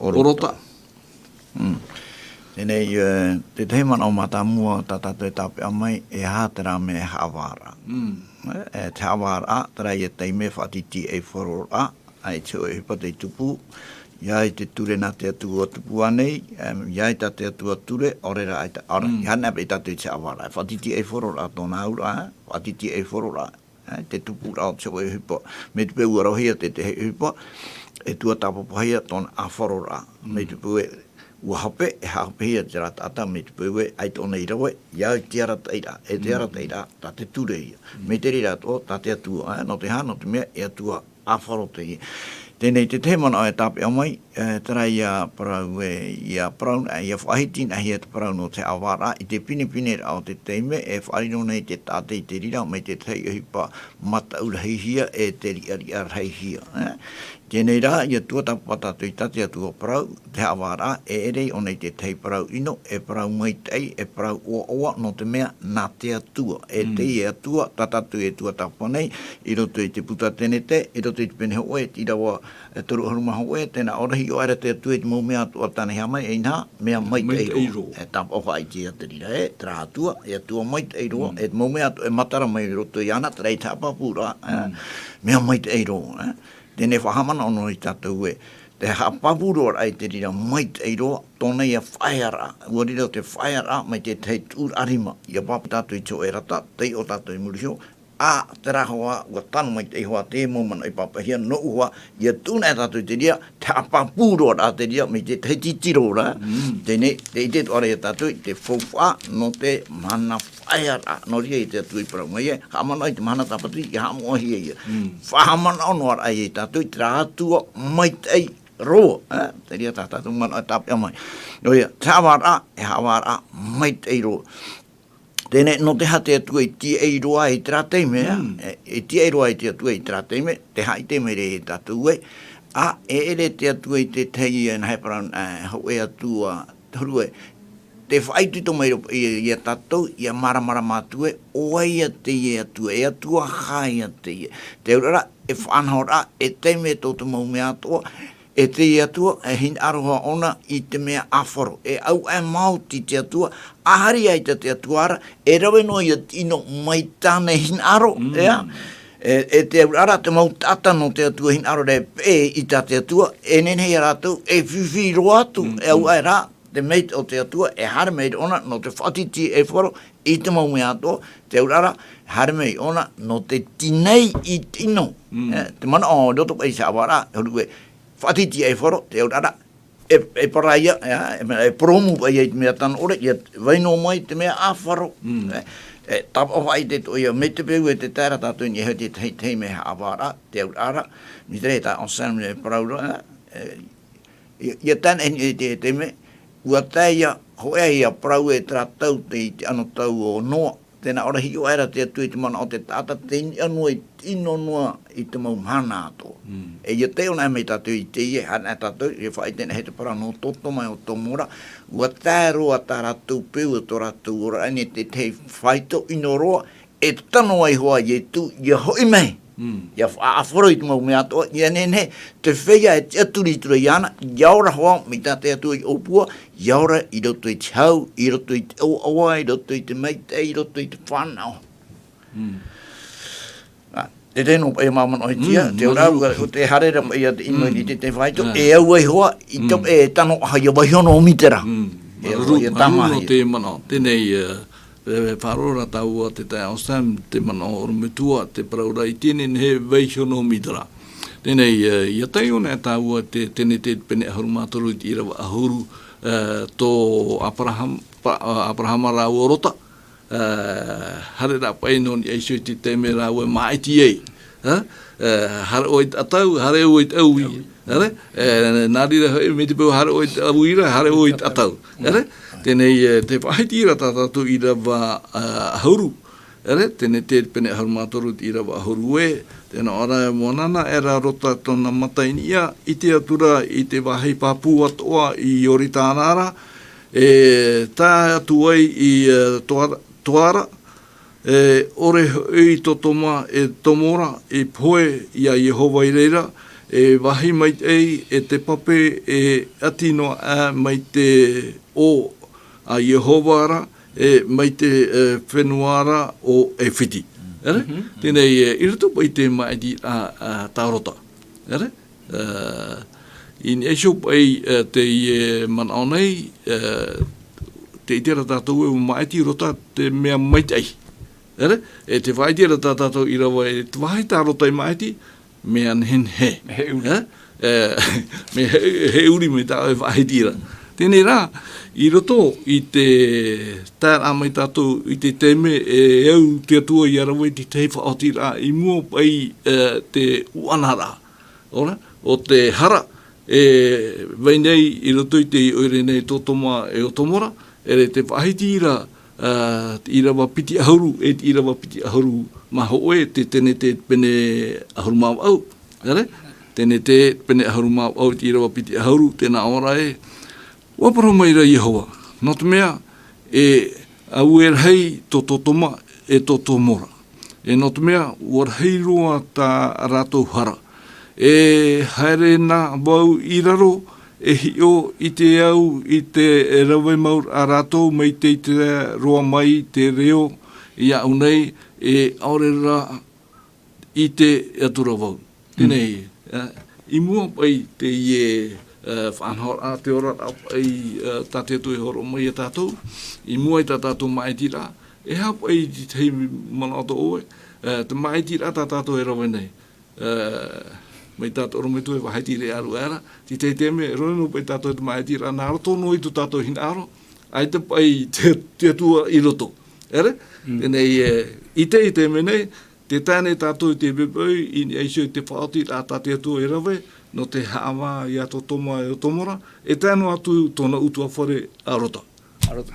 ʻo ʻo Lota. Lota. Mm. Teie nei, e, te tahi manaʻo mātāmua tā tātou e tāpeʻa mai, e aha terā mea haʻavāraʻa. Mm. E, e te haʻavāraʻa, terā ia taime faʻatītīʻaifaroraʻa, ʻaita e hōʻē ʻohipa tei tupu, ʻia ʻite te ture nā te Atua tupu ānei, e, ʻia ʻite tā te Atua ture, ʻaore rā ʻaita, ʻaore, Mm. ʻia haere paʻi tātou i te haʻavāraʻa, e faʻatītīʻaifaroraʻa tōna auraʻa, e, faʻatītīʻaifaroraʻa, e, te tupuraʻa o te hōʻē ʻohipa. Mai te peu ʻua roʻohia te, te tahi ʻohipa, e tuatāpapahia tōna ʻāfaroraʻa. Mm. Mai te peu ē, ʻua hape, e haʻapehia terā taʻata, mai te peu ē, ʻaita ʻōna i rave, ʻia au i te arataʻiraʻa, e te Mm. arataʻiraʻa, tā te ture ia. Mm. Mai te reira atoʻa, tā te Atua, e, nō te aha, nō te mea, e Atua ʻāfaro teie. Teie nei te tahi manaʻo e tāpeʻa mai, e, terā ia parau e, ia parau, e, ʻia faʻahitihia te parau nō te haʻavāraʻa, i te pinepineraʻa o te taime, e faʻariro nei te taʻata i te reira, mai te tahi ʻohipa mataʻu rahihia, e te riʻariʻa rahihia, e. Teie nei rā, ʻia tuatāpapa tātou i tā te Atua parau, te haʻavāraʻa, e ʻere ʻōna i te tahi parau ʻino, e parau maitaʻi, e parau ʻoaʻoa, nō te mea, nā te Atua. E Mm. teie Atua, tā tātou e tuatāpapa nei, i roto i te puta Tenete, i roto i te pene hōʻē, te ʻīrava, e toru ʻahuru mā hōʻē, tē nā ʻō rahi ʻoe ra te Atua i te mau mea atoʻa tāna i haʻamau, e inaha, mea maitaʻi Maitaʻi roa. roa. E tāpaʻo faʻaʻite ia te reira, e, terā Atua, e Atua maitaʻi roa, Mm. e te mau mea atoʻa e matara mai i roto iāna, terā ia haʻapāpūraʻa, e, Mm. mea maitaʻi roa, e. Teie nei faʻahaʻamanaʻo noa ia tātou ē, te haʻapāpūraʻa i te reira maitaʻi roa, tōna ia faʻaearaʻa, ʻua riro te faʻaearaʻa mai te tahi tuʻuraʻa rima, ʻia pāpū tātou i te hōʻē rata, tei ʻō tātou i muri iho, ā, terā hoʻi, ʻua tano maitaʻi hoʻi te mau manaʻo i pāpaʻihia, nō ʻua, ʻia tuʻu na ia tātou i te reira, te haʻapāpūraʻa te reira, mai te tahi titiro ra, Mm. teie nei, tē ʻite atoʻa ra ia tātou, i te faufaʻa, nō te mahana faʻaearaʻa, nō reira ia te Atua i parau mai ē, haʻamanaʻo i te mahana tāpati, ʻia haʻamoʻahia ia. Mm. Faʻahaʻamanaʻo noa ra ia tātou, i terā Atua maitaʻi roa, e? Te reira tā tātou manaʻo e tāpeʻa mai. ʻOia, te haʻavāraʻa, e haʻavāraʻa maitaʻi roa. Teie nei, nō te aha te Atua i tīaʻi roa i terā taime, Mm. e, i tīaʻi roa i te Atua i terā taime, tē haʻaʻite mai ra ia tātou ē, ā, e ʻere te Atua i te tahi, e, nā hea parau, e, hōʻē Atua, te huru ē, tē faʻaitoito mai ra, i, ia tātou, ʻia māramarama atu ē, ʻo vai ia teie Atua, e Atua aha ia teie. Te auraʻa, e faʻanahoraʻa, e taime tō te mau mea atoʻa, e te Atua, e hinaʻaro hoʻi ʻōna i te mea ʻāfaro. E auaʻe maoti te Atua, ʻaita ʻaita te Atua ra, e rave noa ia tino mai tāna hinaʻaro, Mm. ʻeā? E, e te auraʻa, te mau taʻata nō te Atua hinaʻaro ra e peʻe i tā te Atua, e nehenehe ia rātou, e fifi roa atu, Mm, e mm. auaʻe rā, te maitaʻi o te Atua, e haere mai ra ʻōna, nō te faʻatītīʻaifaro, i te mau mea atoʻa, te auraʻa, haere mai ʻōna, nō te tinai i tino. Mm. E, te manaʻo, roto paʻi i te haʻavāraʻa, e huru ē, faʻatītīʻaifaro, te auraʻa, e, e parau ia, e, e, e poromu paʻi ia i te mea tano ʻore, ʻia vai noa mai te mea ʻāfaro. Mm. E, e, tāpaʻo faʻaʻite atoʻa ia, mai te peu ē tē tae ra tātou i niʻa iho i te tahi, tahi mea haʻavāraʻa, te auraʻa, mai te reira tā Anselme e parau ra, e, e, ʻIa, ʻia tae nei i te, te mea, ʻua tae ia, hōʻē ia parau e terā tau te, i te anotau o Noa, tē nā ʻō ra hiʻo aʻera te Atua i te manaʻo o te taʻata, tei niʻa noa i tino noa i te mau mahana atoʻa. Mm. E ʻia tae ʻōna mai tātou i teie, haere tātou, ʻia faʻaʻite nei te parau nō Sotoma e ʻo Gomora, ʻua tae roa tā rātou peu, tō rātou ora, ʻaita e te tahi faito ʻino roa, e tano ai hoʻi Ietu, ʻia hoʻi mai. Mm. Ia faʻaʻāfaro i te mau mea atoʻa, ia nehenehe, te feiā e tiʻaturi atu ra iāna, ia ora hoʻi, mai tā te Atua i ʻōpua, ia ora i roto i te hau, i roto i te ʻoaʻoa, i roto i te maitaʻi, i roto i te fānaʻo. Mm. Ah, te tino paʻi e māmanaʻohia, mm, te ora, o te haere ra paʻi ia te ʻīmene i te, te faito, e au ai hoʻi, i te, e tano aha ia vaiiho nō mitera. Mm. E au ia tamahi. Te manaʻo, teie nei, e, E, e faʻaroʻo ra tāua te taeaʻe Sam, te manaʻo ʻorometua, te parau ra i teie nei, e vaiiho nō mitera. Teie nei, e, ia taiʻo anaʻe tāua te, teie nei te pene ʻahuru mā toru i te ʻīrava ʻahuru, e, tō Abraham, pa-, a, Abrahama rāua Rota, e, haere ra paʻi nō niʻa iho i te taime rāua e māʻiti ai. E, e, haere ʻoe i te ʻatau, haere au i te ʻaui. ʻĒ, e, nā reira hoʻi, mai te peu haere ʻoe i te ʻaui ra, haere ʻoe i te ʻatau. ʻĒ, teie nei, e, tē faʻahiti ra tā tātou ʻīrava, e, ʻahuru. ʻĒ, teie nei te pene ʻahuru mā toru i te ʻīrava ʻahuru e, tē nā ʻō ra, e moana anaʻe ra Rota tōna mata i niʻa, ʻite atu ra i te vāhi pāpū atoʻa i Ioritana ra, e tae atu ai i, e, Toara, Toara, e, ʻore hoʻi Sotoma e Gomora i pohe ia Iehova i reira, e vāhi maitaʻi, e te pape, e ʻati noa aʻe mai te ʻō a Iehova ra, e mai te, e, fenua ra o ʻAifiti. ʻĒ? Teie nei, e, i roto paʻi i te māʻiti a, a tā Rota. ʻĒ? E, i niʻa iho paʻi, e, teie manaʻo nei, e, tē ʻite ra tātou ē, ʻua māʻiti Rota te mea maitaʻi. ʻĒ? E tē faʻaʻite ra tā tātou ʻīrava ē, te vāhi tā Rota i māʻiti, mea nehenehe. He ʻuri. E, e, mea he, he ʻuri mai tā ʻoe faʻahiti ra. Teie nei rā, i roto i te taeraʻa mai tātou i te taime e au te Atua ia rave i te tahi faʻaotiraʻa i mua paʻi, e, te ʻuʻanaraʻa. ʻOia, o te hara, e vai nei i roto i te ʻoire nei Sotoma e Gomora, ʻere tē faʻahiti ra, e, te ʻīrava piti ʻahuru, e te ʻīrava piti ʻahuru mā hōʻē, te teie nei te pene ʻahuru mā vaʻu, ʻere? Teie nei te pene ʻahuru mā vaʻu, te ʻīrava piti ʻahuru, tē nā ʻō ra ē, ʻUa parau mai ra Iehova, nō te mea, e, ʻaita e rahi tō Sotoma, e tō Gomora. E nō te mea, ʻua rahi roa tā rātou hara. E haere na vau i raro, e hiʻo i te au, i te rave mau ra rātou, mai te ʻite roa mai te reo iāʻu nei, e ʻaore ra ʻite atu ra vau. Teie nei, e, i mua paʻi teie, e, faʻanahoraʻa, te oraraʻa paʻi, e, tā te Atua e hōroʻa mai ia tātou, i mua i tā tātou māʻitiraʻa, e aha paʻi te tahi manaʻo tō ʻoe, e, te māʻitiraʻa tā tātou e rave nei. E, mai tā te ʻorometua e faʻahiti ra ʻāruʻe ra, te tahi taime, e rave noa paʻi tātou te māʻitiraʻa, nā roto noa i tō tātou hinaʻaro, ʻaita paʻi te, te Atua i roto. ʻĒ? Teie nei, e, i te, i te mea nei, tē tae nei tātou i te poʻipoʻi, i niʻa iho i te faʻaotiraʻa tā te Atua e rave, nō te haʻavā ia Sotoma e Gomora, e tae noa atu tōna ʻutuāfare a Rota. A Rota.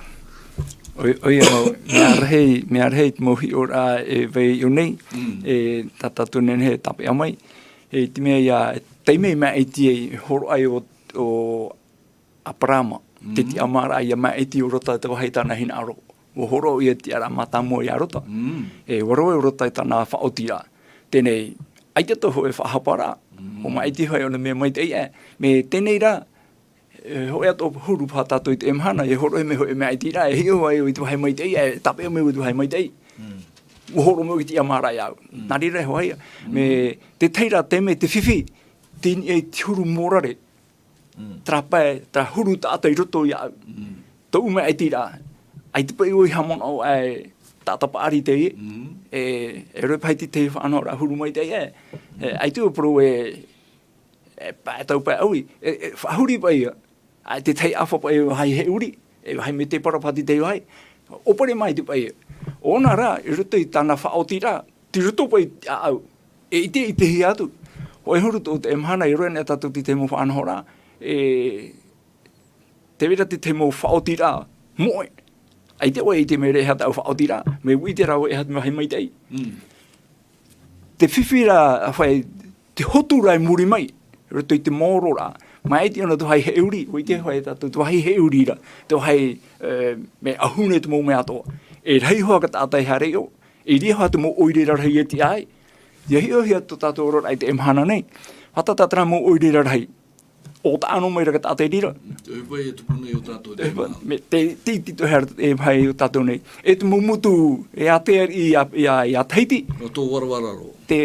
ʻOia, ʻoia mau, mea rahi, mea rahi te mau hiʻoraʻa e vai iho nei, e tā tātou nehenehe e tāpeʻa mai, e te mea ia, taime i māʻiti ai, hōroʻa ai ʻo, ʻo Aperama, te tiʻamāraʻa ia māʻiti ʻo Rota te vāhi tāna hinaʻaro. ʻUa hōroʻa ia tiʻaraʻa mātāmua ia Rota. E, ʻua rave ʻo Rota i tāna faʻaotiraʻa. Teie nei, ʻaita atoʻa hōʻē faʻahaparaʻa. ʻUa māʻiti hoʻi ʻōna mea maitaʻi aʻe. Mai teie nei rā, e, hōʻē atoʻa huru paha tātou i teie mahana, e hōroʻa mai hōʻē māʻitiraʻa, e hiʻo ai ʻoe i te vāhi maitaʻi, e tāpeʻa mai ʻoe i te vāhi maitaʻi. ʻUa hōroʻa mai ʻoe i te tiʻamāraʻa iāʻu. Nā reira e hoʻi ia. Mai te tahi rā taime te fifi, tei niʻa i te huru mōrare. Terā pae, terā huru taʻata i roto iāʻu. Tōʻu māʻitiraʻa. ʻAita paʻi ʻoe i haʻamanaʻo ē, taʻata paʻari teie. E, e rave paha i te faʻanahoraʻa huru maitaʻi ē. E, ʻaita ʻoe e parau ē, e pae tau pae ʻaui. E, e, faʻahuri paʻi ia. ʻAe te tahi ʻāfa paʻi e vāhi heʻuri. E vāhi mai te parau paha te tahi vāhi. ʻO pare mai te paʻi ia. ʻO ʻōna rā, i roto i tāna faʻaotiraʻa. Tei roto paʻi i te ʻāʻau. E ʻite, ʻitehia atu. Hōʻē huru tō teie mahana, e rave nei tātou i te mau faʻanahoraʻa. E, tē vai ra te mau faʻaotiraʻa moʻe. ʻAita ʻoe e ʻite mai ra e aha tāʻu faʻaotiraʻa. Mai ʻite rā ʻoe e aha te vāhi maitaʻi. Te fifi rā, ʻa hoʻi, te hotu rā i muri mai. Roto i te maoro rā. Māʻiti ʻōna te vāhi heʻuri. ʻUa ʻite hoʻi tātou te vāhi heʻuri ra. Te vāhi, e, mea ʻahu nei te mau mea atoʻa. E rahi hoʻi ka taʻata e haere i ʻō. E ʻere hoʻi te mau ʻoire rarahi e tiʻa ai. ʻIa hiʻohia tō tātou oraraʻa i teie mahana nei. Fātata terā mau ʻoire rarahi. ʻO taʻa noa mai ra ka taʻata i reira. Te ʻohipa e tupu nei ʻo tātou i teie mahana. Mea te, te iti tō hea e maha i ʻo tātou nei. E te mau motu, e a te ari i a, i a, i a Tahiti. ʻO tō warawara roa. Te,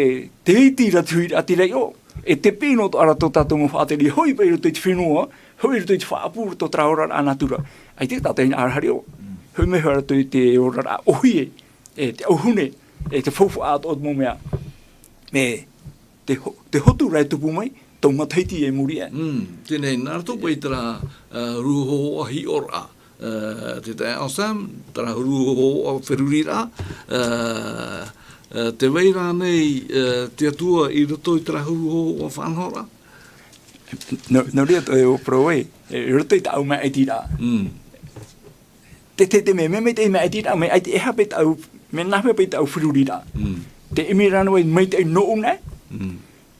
te iti ra te huiraʻatira i ʻō. E te pino tō ara tō tātou mau faʻatere, hoʻi paʻi i roto i te fenua, hoʻi i roto i te faʻaʻapu, roto terā oraraʻa nātura. ʻAita tātou i nā arahari ʻō. Hoʻi mai hoʻi roto i te oraraʻa ʻōhie, e te ʻauhune, e te faufaʻa atoʻa o te mau mea. Mea, te ho-, te hotu ra e tupu mai, tau matahiti e muri aʻe. Mm, teie nei, nā roto paʻi terā, uh, huru hōhoʻa hiʻoraʻa. Uh, te taeaʻe Sam, terā huru hōhoʻa feruriraʻa, uh, uh, tē vai ra ānei, uh, te Atua i roto i terā huru hōhoʻa faʻanahoraʻa? Nō, nō reira tō e ʻōparau ē, i roto i tāʻu maʻitiraʻa. Mm. Te, te, te mea, mea maitaʻi maʻitiraʻa, mea ʻaita e aha paʻi tāʻu, mea nā hea paʻi tāʻu feruriraʻa. Mm. Tē ʻimi ra ānei vau i maitaʻi nōʻu nei. Mm.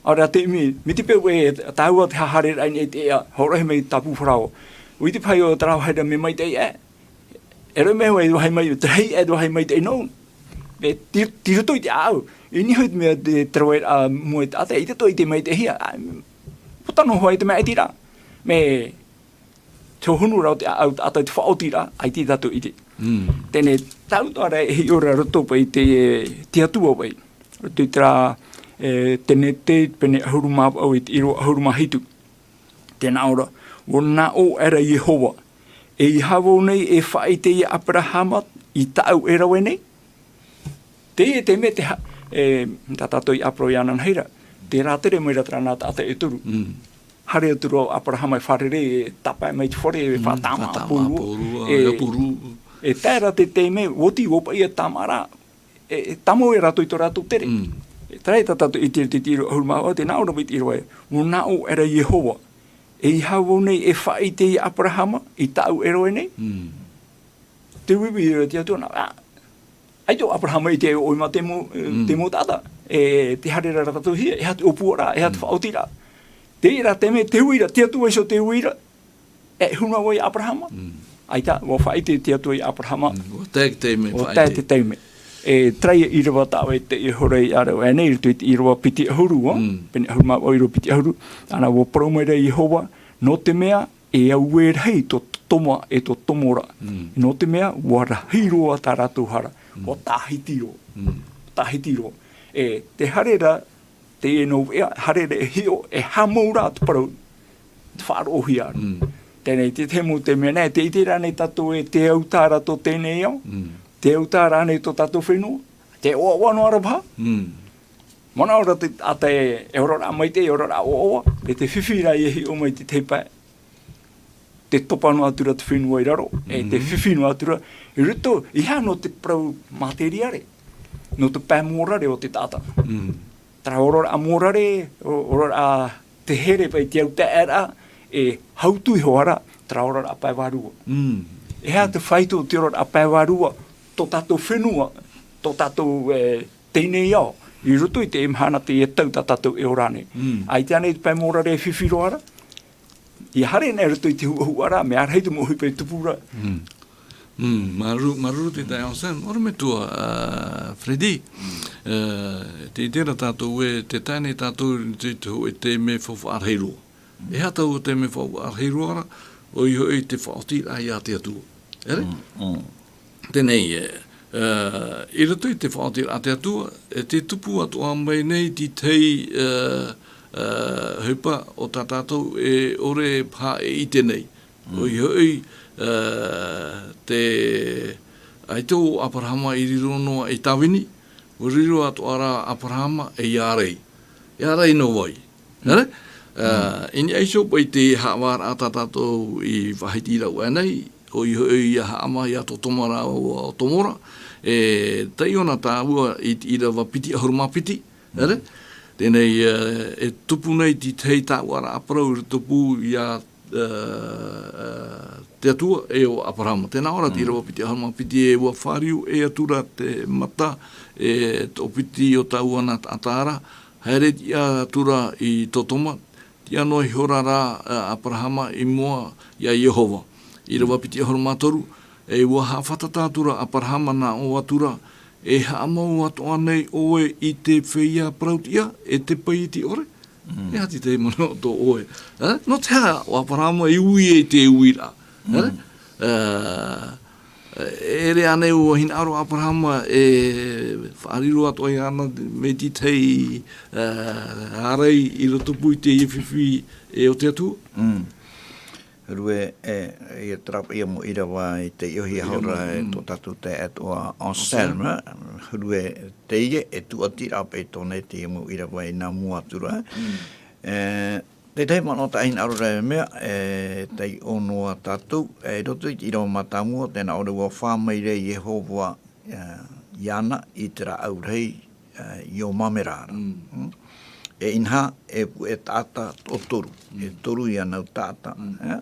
ʻAore rā tē ʻimi, mai te peu ē tāua te haereraʻa i niʻa i te ea, hōroʻahia mai tāpū Farao. ʻUa ʻite paha ʻo terā vāhi ra mea maitaʻi aʻe. E rave mai hoʻi te vāhi mai, te rahi aʻe te vāhi maitaʻi nōʻu. E, tei, tei roto i te ʻāʻau. I niʻa hoʻi te mea te, te raveraʻa mua i te taʻata, ʻaita atoʻa i te maitaʻihia. ʻĀ, puta noa hoʻi te maʻitiraʻa. Mea, te hohonu ra o te ʻāʻau taʻata i te faʻaotiraʻa, ʻaita tātou i ʻite. Mm. Teie nei, tāʻu atoʻa ra e hiʻo ra roto paʻi i te, te Atua paʻi. Roto i terā, e, Tenete, pene ʻahuru mā vaʻu i te ʻīrava ʻahuru mā hitu. Tē nā ʻō ra, ʻua nā ʻō aʻera Iehova, ʻeiaha vau nei e faʻaʻite ia Aperahama i tāʻu e rave nei? Teie te mea te ha-, e, tā tātou i ʻāparau iāna nā reira, tē rātere mai ra terā nā taʻata e toru. Mm. Haere atu ra ʻo Aperahama e fārerei, e tāpae mai te fare, e Mm, faʻatāmā faʻatāmā pōrua, pōrua, e, e pōrua. E tae ra te taime, ʻua oti, ʻua paʻi ia tāmāʻaraʻa, e, e tāmau ia rātou i tō rātou tere. Mm. E, terā ia tā tātou i te, te, te ʻīrava ʻahuru mā vaʻu, tē nā ʻō ra paʻi te ʻīrava ē, ʻua nā ʻō aʻera Iehova, ʻeiaha vau nei e faʻaʻite ia Aperahama i tāʻu e rave nei? Mm. Te uiui ra te Atua nā, ā, ʻaita ʻo Aperahama i te ʻoʻohi mā te mau, Mm. te mau taʻata. E, tē haere ra rātou hia, e aha te ʻōpuaraʻa, e aha te Mm. faʻaotiraʻa. Terā te mea, te uira, te Atua iho te uira, e huna vau ia Aperahama. Mm. ʻAita, ʻua faʻaʻite te Atua ia Aperahama. Mm, ʻua tae te taime ʻUa faʻaʻite. tae te taime. E, terā ia ʻīrava tāʻu e te, e hora i ʻāreʻa nei, i roto i te ʻīrava piti ʻahuru, ā? Mm. Pene ʻahuru mā vaʻu ʻīrava piti ʻahuru. Ana ʻua parau mai ra Iehova, nō te mea, e auē rahi tō Totoma e tō Tomora. Mm. Nō te mea, ʻua rahi roa tā rātou hara. Mm. ʻUa tāhiti roa. Mm. Tāhiti roa. E, tē haere ra, teie nō ʻoe, haere ra e hiʻo, e haʻamau ra te parau, te faʻaroʻohia ra. Mm. Teie nei, te, te mau te mea nei, tē ʻite ra ānei tātou ē, tē au tā rātou teie nei ao, Mm. tē au tā rānei tō tātou fenua, tē ʻoaʻoa noa ra paha. Mm. Manaʻo ra te, ā, te, e oraraʻa maitaʻi, e oraraʻa ʻoaʻoa, e te fifi ra ʻia hiʻo mai te tahi pae. Tē topa noa atu ra te fenua i raro, e tē Mhm. fifi noa atu ra, i roto, ʻeiaha nō te parau mātēriare, nō te pae mōrare o te taʻata. Mm. Terā oraraʻa mōrare, o-, oraraʻa te here paʻi te autaeaʻeraʻa, e hautu iho ā ra, terā oraraʻa pae vārua. Mm. E aha te faito o te oraraʻa pae vārua, tō tātou fenua, tō tātou, e, teie nei ao, i roto i te mahana teie tau tā tātou e ora nei. Mm. ʻAita ānei te pae mōrare e fifi roa ra, ʻia haere nei i roto i te huʻahuʻa ra, mea rahi te mau ʻohipa e tupu ra. Mm. Mm, māuruuru, māuruuru te taeaʻe Sam, ʻorometua, ā, Freddy, ā, tē ʻite ra tātou ē, tē tae nei tātou i te, te hōʻē taime faufaʻa rahi roa. E aha taua taime faufaʻa rahi roa ra, ʻoia hoʻi te faʻaotiraʻa ia te Atua. ʻEre? Mm, mm. Teie nei, ē, ā, i roto i te faʻaotiraʻa a te Atua, e tē tupu atoʻa mai nei te tahi, ā, ā, ʻohipa o tā tātou e ʻore paha e ʻite nei. Mm. ʻOia hoʻi, ā, te, ʻaita ʻo Aperahama i riro noa i tāvini, ʻua riro atoʻa ra Aperahama ei ārai. E ārai noa vau. ʻEre? Ā, Mm. i niʻa iho paʻi i te haʻavāraʻa tā tātou i faʻahiti ra ʻoia nei, ʻoia hoʻi ia haʻamā ia Totoma rāua ʻo Tomora, e taiʻo na tāua i te ʻīrava piti ʻahuru mā piti, ʻere? Mm. Teie nei, ā, e tupu nei te tahi tāuʻaraʻa parau i tupu ia, ā, ā, te Atua e ʻo Aperahama. Tē nā ʻō ra te Mm. ʻīrava piti ʻahuru mā piti e ʻua fāriu ʻē atu ra te mata, e toʻopiti o tāua nā taʻata ra, haere tiʻa atu ra i Totoma, tiʻa noa ihora rā, ā, Aperahama i mua ia Iehova. ʻĪrava piti ʻahuru mā toru, e ʻua haʻafātata atu ra Aperahama nā ʻō atu ra, E haʻamau atoʻa nei ʻoe i te feiā parau tiʻa, e te pai i te ʻore? Mm. E aha te tahi manaʻo tō ʻoe? Ā? Nō te aha ʻo Aperahama i ui i te uiraʻa? Ā? Mm. Ā, e ʻere ānei ʻua hinaʻaro ʻo Aperahama e faʻariro atoʻa iāna mai te tahi, ā, ārai i roto pū i te fifi e o te Atua? Mm. Huru ē, e, ia terā paʻi mau ʻīrava i te ʻohipa hora e tō tātou taeaʻe atoʻa Anselme, huru ē, teie e tūʻatiraʻa paʻi tōna i te mau ʻīrava i nā mua atu ra. Mm. E, te tahi manaʻo tāʻu e hinaʻaro ra e mea, e, taiʻo noa tātou, e, i roto i te ʻīrava mātāmua, tē nā ʻō ra ʻua fā mai ra Iehova, e, iāna i te rāʻau rahi, e, i ʻō Mamera ra. Mm. Mm. E inaha, e puʻe taʻata toʻotoru. Mm. E toru ia nau taʻata. Mm. E?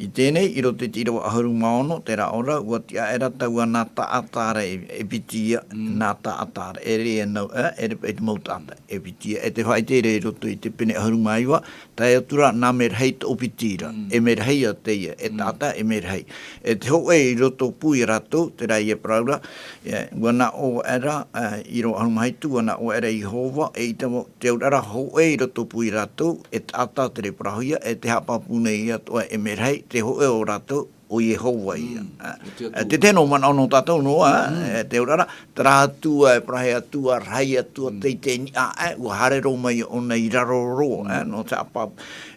I teie nei, i roto i te ʻīrava ʻahuru mā ono, terā ʻō ra, ʻua tiʻa aʻera taua nā taʻata ra e, e piti ia, mm, nā taʻata ra, e ʻere e nau, e, e ʻere paʻi te mau taʻata, e piti ia, e tē faʻaʻite ra i roto i te pene ʻahuru mā iva, tae atu ra nā merahi toʻopiti ra, mm, e merahi ia teie, e, mm, taʻata, e merahi. E te hōʻē i roto pū ia rātou, terā ia parau ra, e, ʻua nā ʻō aʻera, e, ʻīrava ʻahuru mā hitu, ʻua nā ʻō aʻera Iehova, eʻita vau, te auraʻa ra hōʻē i roto pū ia rātou, e taʻata tere parauhia, e tē haʻapāpū nei atoʻa e merahi, te hōʻē o rātou, ʻo Iehova ia. Mm. Ā, o te Atua. Ā, te tahi noa manaʻo nō tātou noa, ā, mm, e te auraʻa ra, terā Atua, e parauhia Atua, rahi Atua, mm, teitei niʻa, ā, ʻua haere roa mai ʻōna i raro roa, ā, mm, nō te haʻapā-,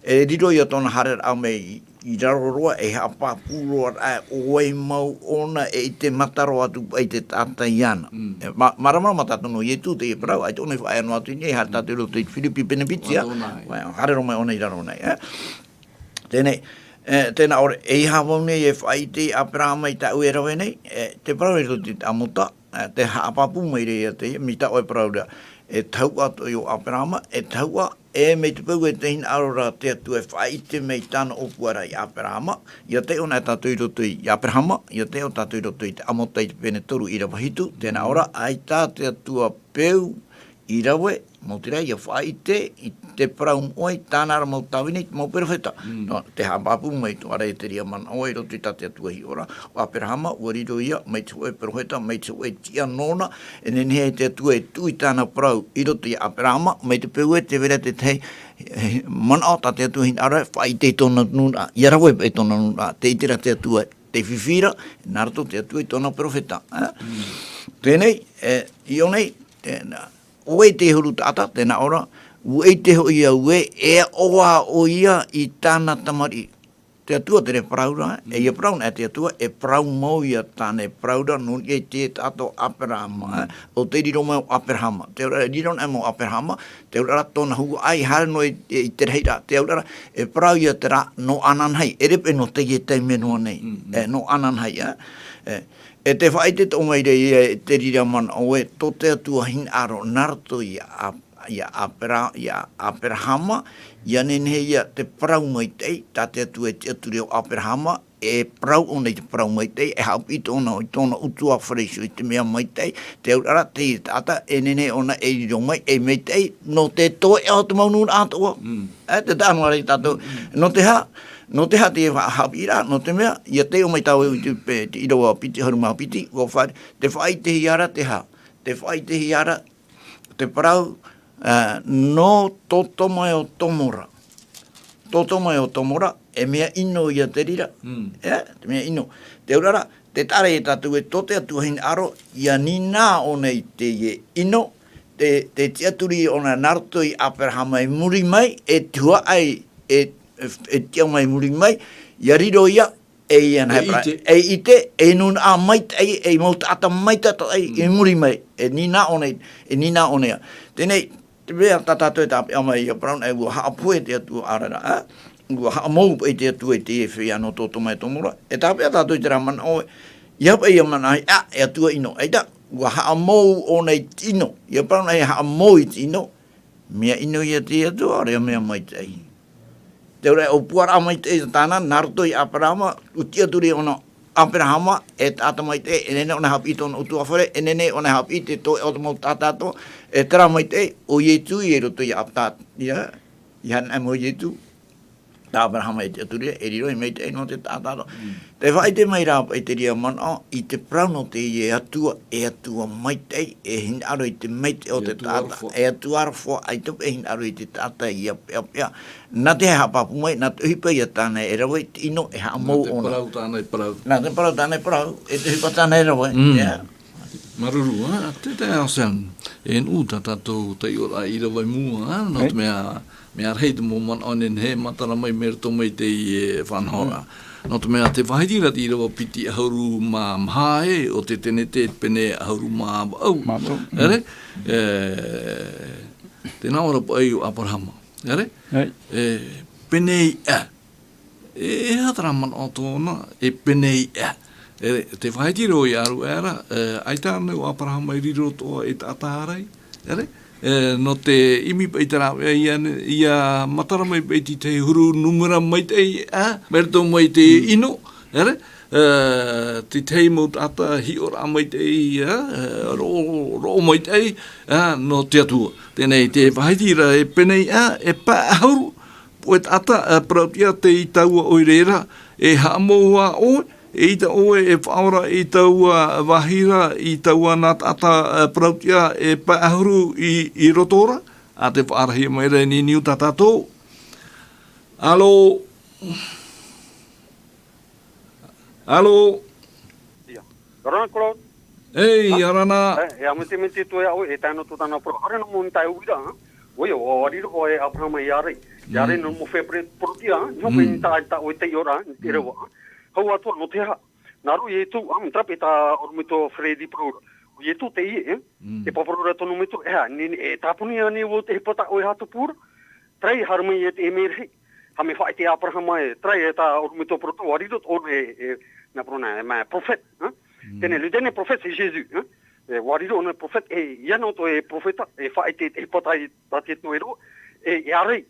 e riro ia tōna haereraʻa mai i, i raro roa, e haʻapāpū roa, ā, ʻo vai mau ʻōna, e ʻite mata roa atu paʻi te taʻata iāna. Mm. E, mā-, māramarama tātou nō Ietu, teie parau, ʻaita ʻōna i faʻaea noa atu i niʻa, e haere tātou i roto i te Firipi pene piti, ā. Mā tōna, ē. Vai, haere roa mai ʻōna i raro nei, ā. Teie nei, e, tē nā ʻō ra, ʻeiaha vau nei e faʻaʻite ia Aperahama i tāʻu e rave nei, e, te parau i roto i te Amota, e, tē haʻapāpū mai ra ia teie, mai tā ʻoe parau ra, e tahuʻa atoʻa ʻo Aperahama, e tahuʻa, e mai te peu e tē hinaʻaro ra te Atua e faʻaʻite mai tāna ʻōpuaraʻa ia Aperahama, ʻia taiʻo na tātou i roto ia Aperahama, ʻia taiʻo tātou i roto i te Amota i te pene toru ʻīrava hitu, tē nā ʻō ra, ʻaita te Atua peu i rave, mau terā ʻia faʻaʻite i te parau moʻa i tāna ra mau tāvini, mau perofeta. Mm. Nō te haʻapāpū mai tō ʻareteria manaʻo i roto i tā te Atua hiʻoraʻa, ʻo Aperahama, ʻua riro ia, mai te hōʻē perofeta, mai te hōʻē tiʻa nōna, e nehenehe te Atua e tuʻu i tāna parau i roto ia Aperahama, mai te peu ē tē vai ra te tahi, e, manaʻo tā te Atua hinaʻaro e faʻaʻite i tōna nūnaʻa, ʻia rave paʻi tōna nūnaʻa, tē ʻite ra te Atua, tē fifi ra, nā roto te Atua i tōna perofeta, ā? Mm. Teie nei, e, i ʻō nei, e, nā, ʻo vai te huru taʻata, tē nā ʻō ra, ʻua ʻite hoʻi au ē, e aʻo ā ʻoia i tāna tamariʻi. Te Atua tere parau ra, e, mm, ʻia parau na te Atua, e parau mau ia tāna e parau ra, nō niʻa i te taʻata ʻo Aperahama, ā, mm, ʻo tē riro mai ʻo Aperahama. Te auraʻa, riro na mau ʻo Aperahama, te auraʻa ra tōna huaʻai haere noa i, i te rahiraʻa, te auraʻa ra, e parau ia terā nō ananahi, e ʻere paʻi nō teie taime noa nei, mm, mm, e, nō ananahi, ā, e, E te faʻaʻite atoʻa mai ra ia e te reira manaʻo ē, tō te Atua hinaʻaro nā roto ia Ap-, ia Apera-, ia Aperahama, ʻia nehenehe ia te parau maitaʻi, tā te Atua e tiʻaturi iā Aperahama, e parau ʻōna i te parau maitaʻi, e haʻapiʻi tōna, i tōna ʻutuāfare iho i te mea maitaʻi, te auraʻa ra, te taʻata, e nehenehe ʻōna e riro mai, e maitaʻi, nō te toeʻa o te mau nūnaʻa atoʻa. Mm. E, te taʻa noa ra ia tātou. Mm, mm. Nō te aha, nō te aha te fa-, haʻapiʻiraʻa, nō te mea, ʻia taiʻo mai tāʻu i te pe-, te ʻīrava piti, ʻahuru mā piti, ʻua fa-, te faʻaʻitehia ra te aha, te faʻaʻitehia ra te parau, ā, nō Totoma ʻo Tomora. Totoma ʻo Tomora, e mea ʻino ia te reira. Mm. E, te mea ʻino. Te auraʻa ra, tē taʻa ra ia tātou ē tō te Atua hinaʻaro, ʻia nīnā ʻōna i teie ʻino, te, te tiʻaturi ʻōna nā roto ia Aperahama i muri mai, e te huaʻai, e, e, e tiʻa mai i muri mai, ʻia riro ia, e ia nā E Hepera-, ʻite. e ʻite, e nūnaʻa maitaʻi, e mau taʻata maitaʻi, Mm. i muri mai, e nīnā ʻōna, e nīnā ʻōna ia. Teie nei, te mea tā tātou e tāpeʻa mai ia Brown, e ʻua haʻapohe te Atua ʻaore ra, ā? ʻUa haʻamou paʻi te Atua i teie feiā nō Totoma ʻo Tomora. E tāpeʻa tātou i terā manaʻo, ʻeiaha paʻi ia manaʻo, ā, e Atua ʻino. ʻAita, ʻua haʻamou ʻōna i te ʻino. Ia Brown e haʻamou i te ʻino. Mea ʻino ia te Atua, ʻaore ia mea maitaʻi. Te auraʻa ʻōpuaraʻa maitaʻi tāna, nā roto ia Aperahama, ʻua tiʻaturi ʻōna Aperahama, e taʻata maitaʻi, e nehenehe ʻōna e haʻapiʻi tōna ʻutuāfare, e nehenehe ʻōna e haʻapiʻi te toeʻa o te mau taʻata atoʻa, e terā maitaʻi, ʻo Ietu i roto ia Apta-, ia, ia Hepera-, ʻo Ietu. tā Aperahama e te ʻaturia, e riro ei maitaʻi nō te taʻata. Te faʻaʻite mai rā paʻi te reira manaʻo, i te parau nō teie Atua, e Atua maitaʻi, e hinaʻaro i te maitaʻi o te taʻata, e Atua aroha, ʻaita paʻi e hinaʻaro i te taʻata ʻia peʻapeʻa. Nā te haʻapāpū mai, nā te ʻohipa ia tāna e rave i te ʻino, e haʻamou ʻōna. Nā te parau tāna e parau. Nā te parau tāna e parau, e te ʻohipa tāna e rave. Māuruuru, ā, te taeaʻe Sam, e nuʻu tā tātou taiʻoraʻa i rave i mua, ā, nō te mea, mea rahi te mau manaʻo e nehenehe e matara mai mai roto mai teie faʻanahoraʻa. Nō te mea te faʻahitiraʻa i rave piti ʻahuru mā maha ē, o te tenete pene ʻahuru mā vaʻu. Mā vaʻu. ʻEre, e, tē nā ʻō ra paʻi ʻo Aperahama. ʻEre? E, pene iʻa. E, e aha terā manaʻo tōna, e pene iʻa. E, te faʻahiti roa i ʻaruʻe ra, e, ʻaita ānei ʻo Aperahama i riro atoʻa ei taʻata ārai. ʻEre? E, nō te ʻimi paʻi te rāveʻa ïa, ïa matara mai paʻi te tahi huru nūmera maitaʻi, ā, mai roto mai te ʻino, ʻere? E, te tahi mau taʻata hiʻoraʻa maitaʻi, ā, e, roʻo, roʻo maitaʻi, ā, nō te Atua. Teie nei te faʻahiti ra e pene iʻa, e pae ʻahuru, pū e taʻata, e, parauʻtiʻa tei taua ʻoire ra, e haʻamou ā ʻoe, eʻita ʻoe e faʻaora i taua vāhi ra, i taua nā taʻata, e, parauʻtiʻa e pae ʻahuru i, i roto ra, ʻa te faʻarahi mai ra e niuniu tā tātou. Alo? Alo? ʻIa. ʻIa ora na, Claude. Ei, ʻia ora na. E, e, ʻia mitimiti atu e aʻu, e tae noa atu tāna parau. ʻAore noa mau i tae uira, ha? ʻOia, ʻua, ʻua riro ʻoe e Aperahama i ārai. I ārai noa mau fare parauʻtiʻa, ha? Niho paʻi i tā, tā ʻoe taiʻoraʻa, i te reva, ha? Hau atu, nō te aha? Nā roto ia Ietu, ha? Mātara paʻi tā ʻorometua Freddy parau ra. ʻO Ietu teie, e? E pāpū ra tōna metua, e, ha, ni, ni, e tāpuni ānei vau te ʻohipa tā ʻoe e haʻatupu ra? Terā e haere mai e te merahi, ha mea faʻaʻite Aperahama e, terā e tā ʻorometua parau ra, ʻua riro ʻōna e, e, nā parau nā, e, ma, prophète, hein? Teie nei, le dernier prophète, c'est Jésus, hein? E, ʻua riro ʻōna e prophète, e, ʻia noa atu e perofeta, e faʻaʻite, e pātai, tā te Atua e roa, e, e ārai,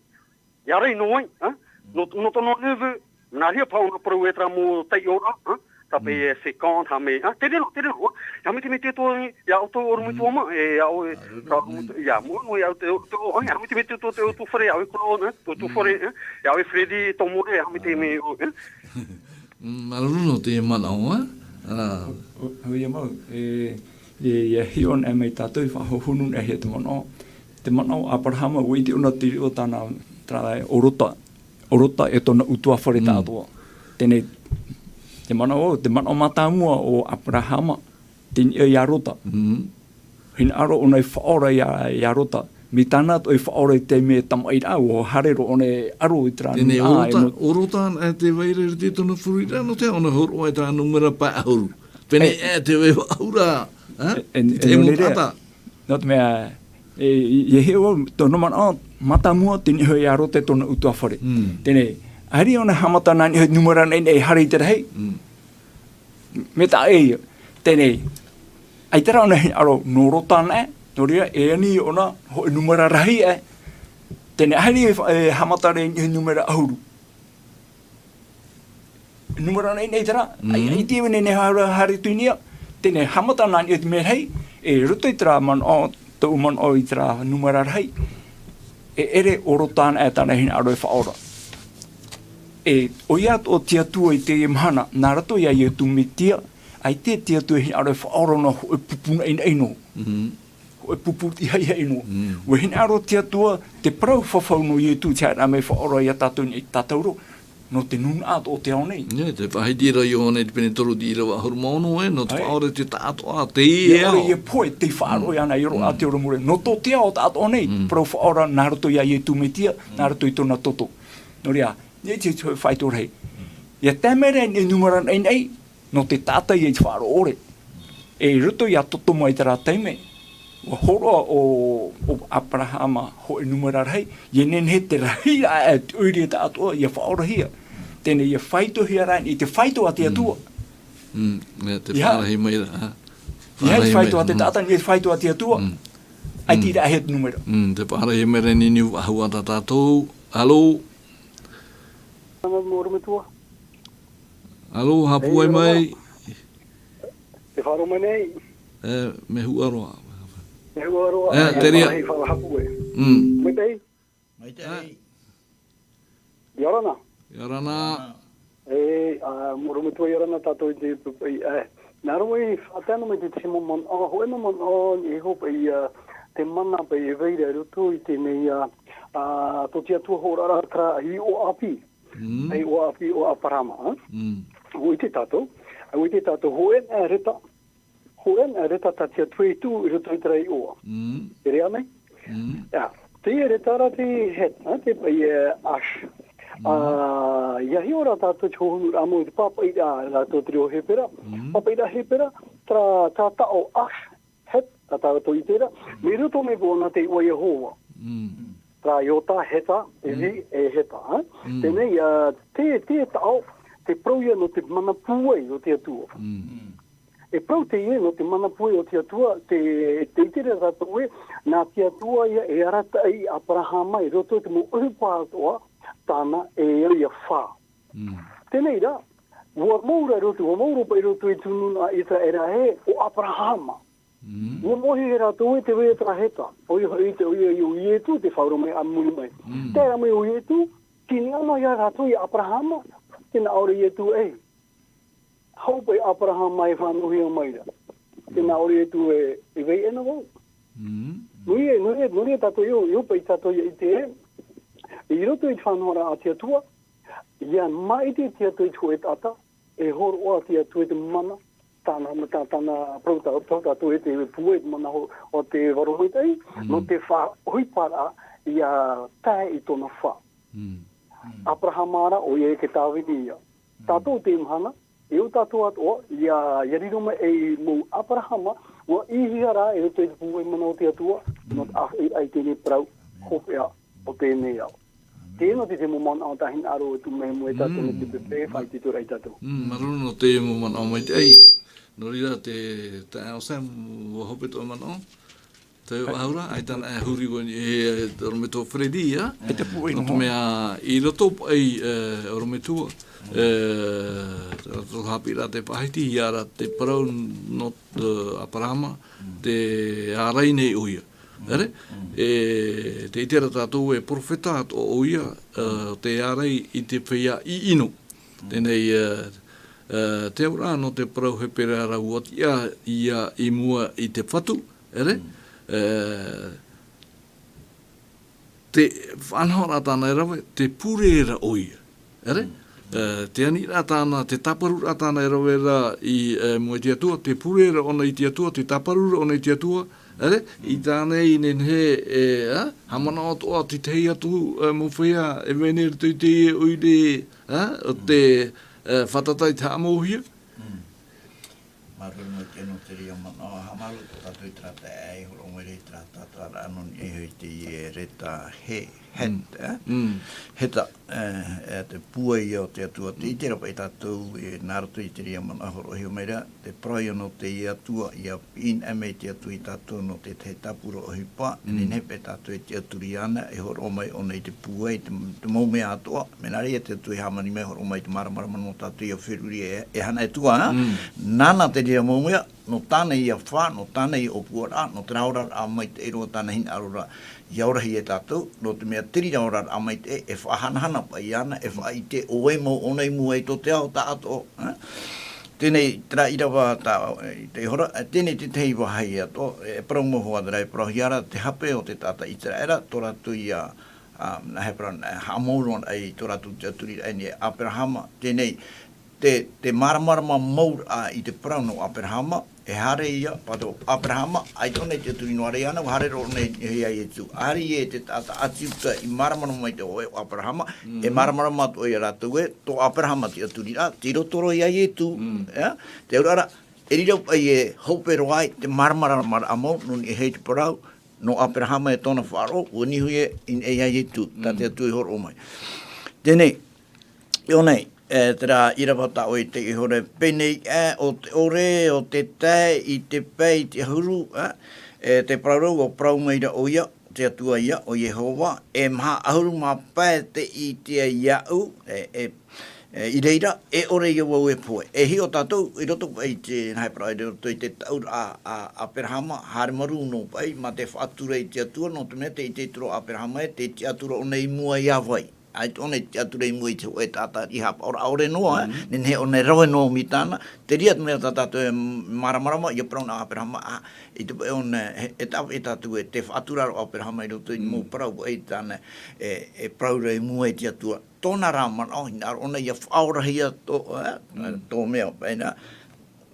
e ārai nō vai, hein? Nō, nō tōna neveu, nā reira paʻi ʻōna parau e terā mau taiʻoraʻa, hein? Tāpaʻi e fécond, ha mea, ha, terā roa, terā roa, ha mitimiti atu, ʻia ʻoutou ʻorometua mā, e, ʻia ʻoe, ʻia mua noa, ʻia ʻoutou, ʻoutou, ʻia mitimiti atu te ʻoutou fare, ʻia ʻoe Claude, e, te ʻoutou fare, e, ʻia ʻoe Freddy, tō more, ha mitimiti, e. Māuruuru nō te manaʻo, e. ʻO, ʻo, ʻoia mau, e, e, e hiʻo anaʻe mai tātou, e faʻahohonu anaʻe hia te manaʻo. Te manaʻo o Aperahama, ʻua ʻite ʻōna te reira o tāna, terā ʻo Lota, ʻo Lota e tōna ʻutuāfare tāʻatoʻa. Teie nei, te manaʻo, te manaʻo mātāmua o Aperahama, tei niʻa iā Lota. Hinaʻaro ʻōna e faʻaora iā, iā Lota. Mai tāna atoʻa e faʻaora i te mea tamaʻi ra, ʻua haere roa ʻōna e aro i terā niʻa, ʻo Lota, e, nō, ʻo Lota anaʻe te vai ra i roto i tōna fare ra, nō te aha ʻōna e hōroʻa i terā nūmera pae ʻahuru. Pene iʻa te vai ʻahuru, e, e, e, te mau taʻata. Nō te mea, e, e, e hiʻo, tōna manaʻo mātāmua tei niʻa iā Lota e tōna ʻutuāfare. Teie nei, ʻaita ʻōna e haʻamata nā niʻa i te nūmera naʻinaʻi e haere i te rahi. Mea taʻa ʻē ia. Teie nei, ʻaita rā ʻōna e hinaʻaro nō Lota anaʻe, nō reira, e ani ʻōna hōʻē nūmera rahi aʻe. Teie nei, ʻaita e fa-, e haʻamata ra i niʻa i te nūmera ʻahuru. Nūmera naʻinaʻi terā, ʻaita, ʻaita e nehenehe e haere, haere atu i niʻa. Teie nei, haʻamata nā niʻa i te mea rahi, e roto i terā manaʻo, tōʻu manaʻo i terā nūmera rahi, e ʻere ʻo Lota anaʻe tāna e hinaʻaro e faʻaora. E, ʻoia atoʻa te Atua i teie mahana, nā roto iā Ietu Metia, ʻaita te Atua e hinaʻaro e faʻaora nō hōʻē pupu naʻinaʻi noa. Hōʻē pupu iti haʻihaʻi noa. ʻUa hinaʻaro te Atua, te parau fafau nō Ietu, te haere mai e faʻaora iā tātou i niʻa i tātauro, nō te nūnaʻa atoʻa o te ao nei. Nē, tē faʻahiti ra Ioane i te pene toru i te ʻīrava ʻahuru mā ono, e, nō te faʻaora i te taʻatoʻa, teie ao. ʻIa ʻore ʻia pohe, tei faʻaroʻo iāna i roto i te ʻorometua. Nō tō te ao taʻatoʻa nei, parau faʻaora nā roto iā Ietu Metia, nā roto i tōna toto. Nō reira, nē te, te faito rahi. ʻIa tae mai ra i niʻa i te nūmera naʻinaʻi, nō te taʻata ïa i te faʻaroʻo ʻore. E i roto iā Totoma i terā taime, ʻua hōroʻa ʻo, ʻo Aperahama hōʻē nūmera rahi, ʻia nehenehe te rahiraʻa e te ʻoire taʻatoʻa ʻia faʻaorahia. Teie nei ʻia faitohia ra i te faito a te Atua. Mm, e te faʻarahi mai ra, ha? ʻIa faito a te taʻata, i te faito a te Atua. ʻAita i raʻahia te nūmera. Mm, te faʻarahi mai ra i niʻa i te niʻa i te faʻaroʻo a tā tātou. Alo? Alo, haʻapūai mai. Te faʻaroʻo mai nei. E, mea huʻa roa. Mea huʻa roa. E, te reira. Faʻaroʻo haʻapūai. Mm. Maitaʻi. Maitaʻi. ʻIa ora na. ʻIa ora na. E, ā, ʻorometua, ʻia ora na tātou i te, e, nā roto i faʻatae noa mai te tahi mau manaʻo, hōʻē mau manaʻo, e hoʻi paʻi, ā, te mana paʻi e vai ra i roto i teie nei, ā, ā, tō te Atua hōroʻaraʻa terā iʻoa ʻāpī. Mm. Iʻoa ʻāpī o Aperahama, ā? Mm. ʻUa ʻite tātou, ʻua ʻite tātou, hōʻē noa reta, hōʻē noa reta tā te Atua i tuʻu i roto i terā iʻoa. Mm. E riro mai? Mm. ʻIa, teie reta ra te Het, ā, te paʻi, e, Ash. Mm. Ā, ʻia hiʻo ra tātou te hohonuraʻa mau i te pāpaʻiraʻa rātou te reo Hepera. Mm. Pāpaʻiraʻa Hepera, terā, terā taʻo Ash, Het, tā tātou i terā. Mm. Mai roto mai pōʻona te iʻoa Iehova. Mm. Terā Iota, Heta, e Mm. Vi, e Heta, ā? Mm. Teie nei, ā, te, te taʻo, te parau ïa nō te mana pūai o te Atua. Mm. E parau teie nō te mana pūai o te Atua, te, tē ʻite ra tātou ē, nā te Atua ïa e arataʻi ia Aperahama i roto i te mau ʻohipa atoʻa, tāna e au ïa fā. Mm. Teie nei rā, ʻua mau ra i roto, ʻua mau ra paʻi i roto i te nūnaʻa ʻĪteraʻera ē, ʻo Aperahama. Mm. ʻUa mōhio rātou ē tē vai ra terā Heta, ʻoia hoʻi te, ʻoia, ʻo Ietu, tē faʻaroʻo mai a muri mai. Mm. Tē haere mai ʻo Ietu, tē ʻite noa ïa rātou ia Aperahama, tē nā ʻō ra Ietu ē. Hau paʻi Aperahama e faʻanahohia mai ra. Tē nā ʻō ra Ietu ē, e vai ʻena vau. Mm. Nō reira, nō reira, nō reira tātou e, e ʻō paʻi tātou ʻia ʻite ē. I roto i te faʻanahoraʻa a te Atua, ʻia maʻiti te Atua i te hōʻē taʻata, e hōroʻa te Atua i te mana, tāna, tā, tāna parau tā, parau tātou ē te pūai te mana ho-, o te vārua maitaʻi, Mm. nō te faʻaʻohiparaʻa ʻia tae i tōna fā. Mm. Aperahama ra, ʻoia e te tāvini ïa. Mm. Tātou teie mahana, e ʻo tātou atoʻa, ʻia, ʻia riro mai ei mau Aperahama, ʻua ʻīhia rā, i roto i te pūai mana o te Atua, nō te ʻāfaʻiraʻa i teie nei parau, hopeʻa o teie nei ao. Teie nō te, te mau manaʻo tā hinaʻaro e tuʻu mai i mua ia tātou Mm. nō te pepe, faʻaitoitoraʻa ia tātou. Mm, māuruuru nō te mau manaʻo maitaʻi. Nō reira te, taeaʻe Sam, ʻua hope tō ʻoe manaʻo. Te ʻahuru, ʻaita anaʻe e huri ʻoe i niʻa i te ʻorometua Freddy, ā? E te pūai Nō te noa. mea, i roto paʻi, e, ʻorometua, e, tō haʻapiʻiraʻa te faʻahiti, ʻia ara te parau nō, e, Aperahama, Mm. tē ārai nei ʻoia. Mm. Ere? Mm. E, tē ʻite ra tātou e perofeta atoʻa ʻoia, e, Mm. tē ārai i te feiā ʻiʻino. Mm. Teie nei, e, e, te auraʻa nō te parau Hepera ra ʻua tiʻa ïa i mua i te fatu, ere? Mm. E, te faʻanahoraʻa tāna e rave, tē pure ra ʻoia. Ere? Mm. E, te aniraʻa tāna, te tāparuraʻa tāna e rave ra i, e, mua i te Atua, tē pure ra ʻōna i te Atua, tē tāparu ra ʻōna i te Atua, ere? I Mm. tāna i nehenehe, e, ā, haʻamanaʻo atoʻa te tahi atu, e, mau feiā, e vai nei i roto i teie ʻoire, ā, o Mm. te, e, fātata i te haʻamauhia. Mm. Māuruuru maitaʻi nō te reira manaʻo, haʻamāuruuru tātou i terā taeaʻe i hōroʻa mai ra i terā tātararaʻa nō niʻa iho i teie reta He, Het, Mm. e? Mm. Heta, e, e te pūai ïa o te Atua, tē ʻite ra paʻi tātou, e, nā roto i te reira manaʻo hōroʻahia mai ra, te parau ïa nō te Atua, ʻia piʻi mai te Atua ia tātou nō te tahi tāpura ʻohipa, Mm. nehenehe paʻi tātou e tiʻaturi iāna, e hōroʻa mai ʻōna i te pūai, te, te mau mea atoʻa, mea nā reira te Atua e hāmani mai, hōroʻa mai te māramarama nō tātou ʻia feruri e, e hana e tua, ā? Mm. Nāna te reira mau mea, nō tāna ïa fā, nō tāna ïa ʻōpuaraʻa, nō terā oraraʻa maitaʻi roa tāna hinaʻaro ra, ʻia orahia e tātou, nō te mea te reira oraraʻa maitaʻi, e faʻahanahana paʻi iāna, e faʻaʻite ʻo vai mau ʻōna i mua i tō te ao taʻatoʻa, ā? Teie nei, terā ʻīrava tā, i te hora, teie nei te tahi vāhi atoʻa, e parau mau hoʻi terā e parauhia ra, te hape o te taʻata ʻĪteraʻera, tō rātou ïa, ā, nā Hepera, nā, haʻamau roa ai tō rātou tiʻaturiraʻa i niʻa i Aperahama, teie nei, te, te māramarama mau ra i te parau nō Aperahama, e haere ïa, pātō Aperahama, ʻaita ʻōna i tiʻaturi noa ra iāna, ʻua haere roa ʻōna i, i a Ietu. Haere ïa te taʻata ʻāti Iuta i māramarama mai te hōʻē ʻo Aperahama, e Mm. māramarama atoʻa ia rātou ē, tō Aperahama tiʻaturiraʻa, tei roto roa ia Ietu, Mm. ē? Te auraʻa ra, e riro paʻi e hope roa ai te māramaramaraʻa mau, nō niʻa i te parau, nō Aperahama e tōna faʻaroʻo, ʻua niu ïa i niʻa ia Ietu, tā te Mm. Atua i hōroʻa mai. Teie nei, ʻio nei, e, terā ʻīrava tā ʻoe i teie hora, pēnei ā, ʻo te ʻore, ʻo te tae, i te pae, i te ʻahuru, ā, e, te parau ra, ʻua parau mai ra ʻoia, te Atua ïa, ʻo Iehova, e maha ʻahuru mā pae te ʻite iāʻu, e, e, e, i reira, e ʻore ïa vau e pohe. E hiʻo tātou, i roto paʻi i te, nā Hepera, i roto i te taʻuraʻa a, a Aperahama, haere marū noa paʻi, mā te faʻatura i te Atua, nō te mea tē ʻite atu ra ʻo Aperahama ē, tē tiʻa atu ra ʻōna i mua iā vai. ʻAita ʻōna i tiʻaturi i mua i te hōʻē taʻata i haʻapaʻo ra ʻaore noa, nehenehe ʻōna e rave noa mai tāna. Te reira te mea tā tātou e māramarama, ʻia parau na ʻo Aperahama, ā, i te pae ʻōna, e, e tāpaʻo tātou e te faʻatura ra ʻo Aperahama i roto i te mau parau, ʻaita ʻōna e, e parau ra i mua i te Atua. Tōna rā manaʻo, hinaʻaro ʻōna ʻia faʻaorahia tō, ā, tō mea, paʻi na.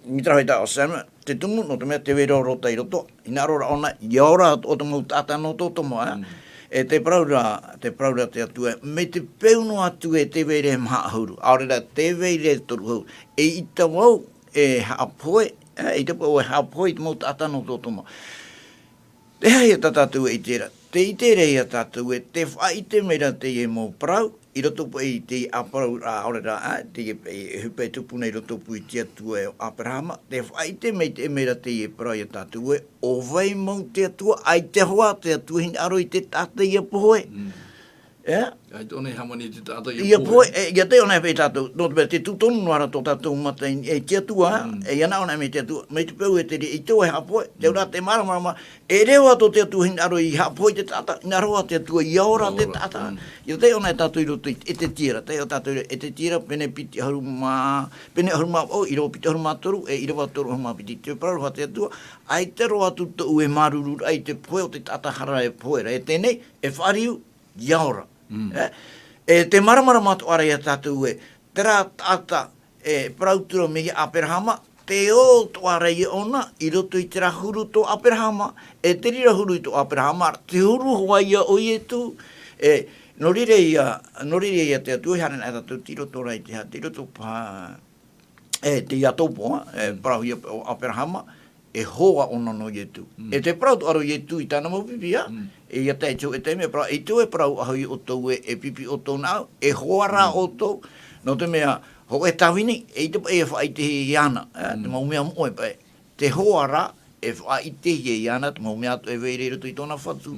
Mai te rave tā ʻo Samuela, te tumu, nō te mea tē vai ra ʻo Lota i roto, hinaʻaro rā ʻōna, ʻia ora atoʻa te mau taʻata nō Sotoma, ā. E te parau ra, te parau ra te Atua, mai te peu noa atu e tē vai ra e maha ʻahuru, ʻaore rā tē vai ra e toru ʻahuru, eʻita vau e haʻapohe, ā, eʻita vau e haʻapohe i te mau taʻata nō Sotoma. Tē aha ia tā tātou e ʻite ra? Tē ʻite ra ia tātou ē, tē faʻaʻite mai ra teie mau parau, i roto paʻi i teie ʻāparauraʻa, ʻaore rā, ā, teie paʻi, e ʻohipa e tupu nei i roto paʻi i te Atua e ʻo Aperahama, tē faʻaʻite maitaʻi mai ra teie parau ia tātou ē, ʻo vai mau te Atua, ʻaita hoʻi te Atua hinaʻaro i te taʻata ʻia pohe. Ē? ʻAita ʻōna e hāmani i te taʻata ʻia pohe. ʻIa pohe, e, ʻia taiʻo anaʻe paʻi tātou, nō te mea tē tūtonu noa ra tō tātou mata i, e te Atua, e ʻia naʻo anaʻe mai te Atua, mai te peu e tē ʻite vau e haʻapohe, te auraʻa tē māramarama, e reo atoʻa te Atua hinaʻaro i haʻapohe i te taʻata, hinaʻaro atoʻa te Atua ʻia ora te taʻata. ʻIa taiʻo anaʻe tātou i roto i Ezekiela, taiʻo tātou i Ezekiela, pene piti ʻahuru mā, pene ʻahuru mā vaʻu, ʻīrava piti ʻahuru mā toru, e ʻīrava toru ʻahuru mā piti, tē parau ra te Atua, ʻaita roa atu tōʻu e māuruururaʻa i te pohe o te taʻata hara e pohe ra, e teie nei, e fāriu, ʻia ora. Ē? E te māramarama atoʻa ra ia tātou ē, terā taʻata e parau atu ra mai ia Aperahama, tē ō atoʻa ra ia ʻōna, i roto i terā huru tō Aperahama, e te reira huru i tō Aperahama, te huru hoʻi ia ʻo Ietu, e, nō reira ia, nō reira ia te Atua, e haere ana tātou, tei roto rā i te ha-, tei roto paha, e, te Iakobo, e, parauhia ʻo Aperahama, e hoa ʻōna nō Ietu. E te parau atoʻa ra ʻo Ietu i tāna mau pipi, ā, e ʻia tae i te hōʻē taime, e parau, ʻeita e parau ʻahu ia ʻoutou ē, e pipi ʻoutou nāʻu, e hoa rā ʻoutou, nō te mea, hōʻē tāvini, eʻita paʻi e faʻaʻitehia iāna, ā, te mau mea moʻe paʻi. Te hoa rā, e faʻaʻitehia iāna, te mau mea atoʻa e vai ra i roto i tōna fatu.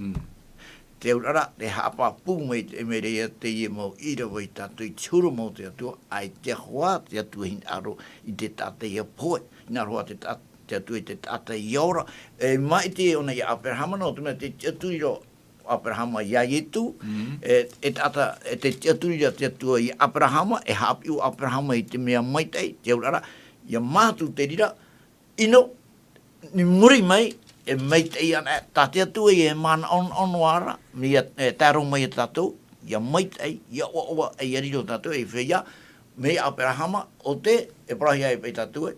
Te auraʻa, tē haʻapāpū maitaʻi mai ra ia teie mau ʻīrava ia tātou i te huru mau o te Atua, ʻaita hoʻi te Atua hinaʻaro i te taʻata ʻia pohe, hinaʻaro atoʻa te taʻa-, te Atua i te taʻata ʻia ora. E maʻiti ʻōna ia Aperahama, nō te mea tē tiʻaturi ra ʻo Aperahama ia Ietu, e, e taʻata, e tē tiʻaturi ra te Atua ia Aperahama, e haʻapiʻi ʻo Aperahama i te mea maitaʻi, te auraʻa, ʻia mātū te reira, ʻino, i muri mai, e maitaʻi ana, tā te Atua e manaʻonaʻo noa ra, mea, e, tae roa mai ia tātou, ʻia maitaʻi, ʻia ʻoaʻoa, e ʻia riro tātou, e feiā, mai ia Aperahama, ʻo tē, e parauhia ai paʻi tātou ē,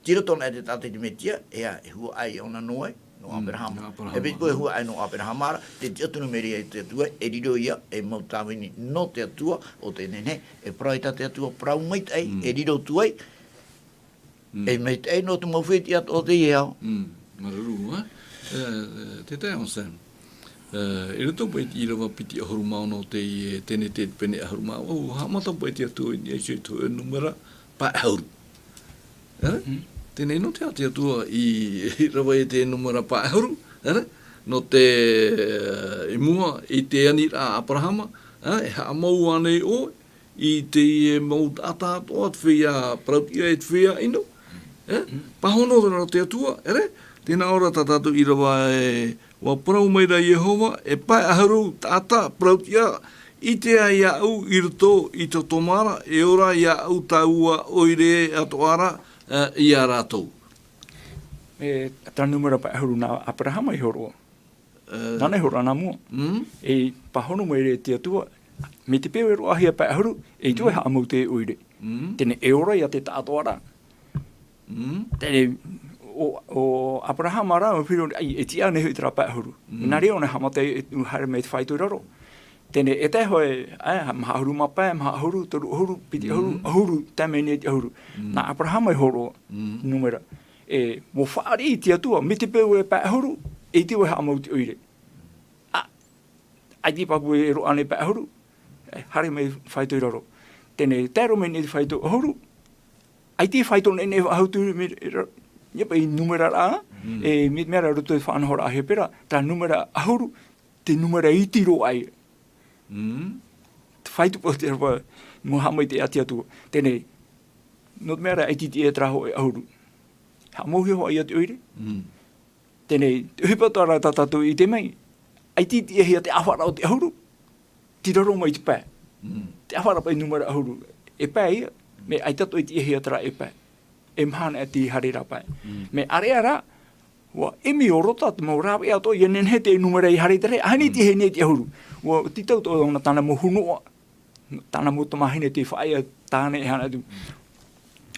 tei roto anaʻe te taʻata i te Mesia, e, e huaʻai ʻōna nō vai, nō Aperahama. E piti paʻi e huaʻai nō Aperahama ra, tē tiʻaturi mai ra ia te Atua, e riro ia, ei mau tāvini nō te Atua, ʻo tē nehenehe, e parau ai tā te Atua, parau maitaʻi, e riro atu ai, E maitaʻi nō te mau fētiʻi atoʻa o teie ao. Māuruuru, ā? E, e, te taeaʻe Sam. E, i roto paʻi i te ʻīrava piti ʻahuru mā ono o teie Tenete pene ʻahuru mā vaʻu, haʻamata paʻi te Atua i niʻa iho i te hōʻē nūmera pae ʻahuru. Ā? Teie nei nō te aha te Atua i, i rave i te nūmera pae ʻahuru, ā? Nō te, e, i mua i te aniraʻa a Aperahama, ā, e haʻamau ānei ʻoe, i teie mau taʻata atoʻa, te feiā parauʻtiʻa e te feiā ʻino. E? Pāhono ra te Atua, ʻere? Tē nā ʻō ra tā tātou ʻīrava ē, ʻua parau mai ra Iehova, e pae ʻahuru taʻata parauʻtiʻa, ʻite ai iāʻu i roto i Sotoma ra, e ora iāʻu taua ʻoire atoʻa ra, e, ia rātou. E, terā nūmera pae ʻahuru nā Aperahama i hōroʻa. Nāna i hōroʻa nā mua. E pāhono mai ra te Atua, mai te peu e roaʻahia pae ʻahuru, eʻita e haʻamau te ʻoire. Teie nei e ora ia te taʻatoʻaraʻa. Teie nei, ʻo, ʻo Aperahama rā, ʻua fifi ra, ʻaita, e tiʻa nei hoʻi terā pae ʻahuru. Nā reira ʻōna e haʻamata e haere mai te fāito i raro. Teie nei, e tae hoʻi, ā, maha ʻahuru mā pae, maha ʻahuru, toru ʻahuru, piti ʻahuru, ʻahuru, tae mai nei te ʻahuru. Nā Aperahama i hōroʻa, nūmera. E, ʻua fāriʻi te Atua, mai te peu e pae ʻahuru, eʻita e haʻamau te ʻoire. Ā, ʻaita e pāpū e roaʻa nei pae ʻahuru, e, haere mai fāito i raro. Teie nei, tae roa mai nei te fāito ʻahuru, ʻaita e fāito nei, nei faʻahou atu mai ra, ia paʻi nūmera ra, e, mai te mea ra roto i te faʻanahoraʻa Hepera, terā nūmera ʻahuru, te nūmera iti roa aʻe. Te fāito paʻi te aroha, ʻua haʻamaitaʻi te Atua. Teie nei, nō te mea ra ʻaita e tiʻa terā hōʻē ʻahuru. Haʻamauhia hoʻi ia te ʻoire. Teie nei, te ʻohipa atoʻa ra tā tātou i ʻite mai, ʻaita i tiʻahia te ʻāfaraʻa o te ʻahuru, tei raro mai te pae. Te ʻāfara paʻi numera ʻahuru. E pae ia, mea ʻaita atoʻa i tiʻahia terā e pae. E maha anaʻe te haere rā pae. Mea ʻāreʻa rā, ʻua ʻimi ʻo Rota te mau rāveʻa atoʻa, ʻia nehenehe te numera i haere i te rahi, ʻaita i tiʻahia i te ʻahuru. ʻUa tītau atoʻa ʻōna tāna mau hunoʻa, tāna mau tamāhine tei faʻaea tāna e haere atu.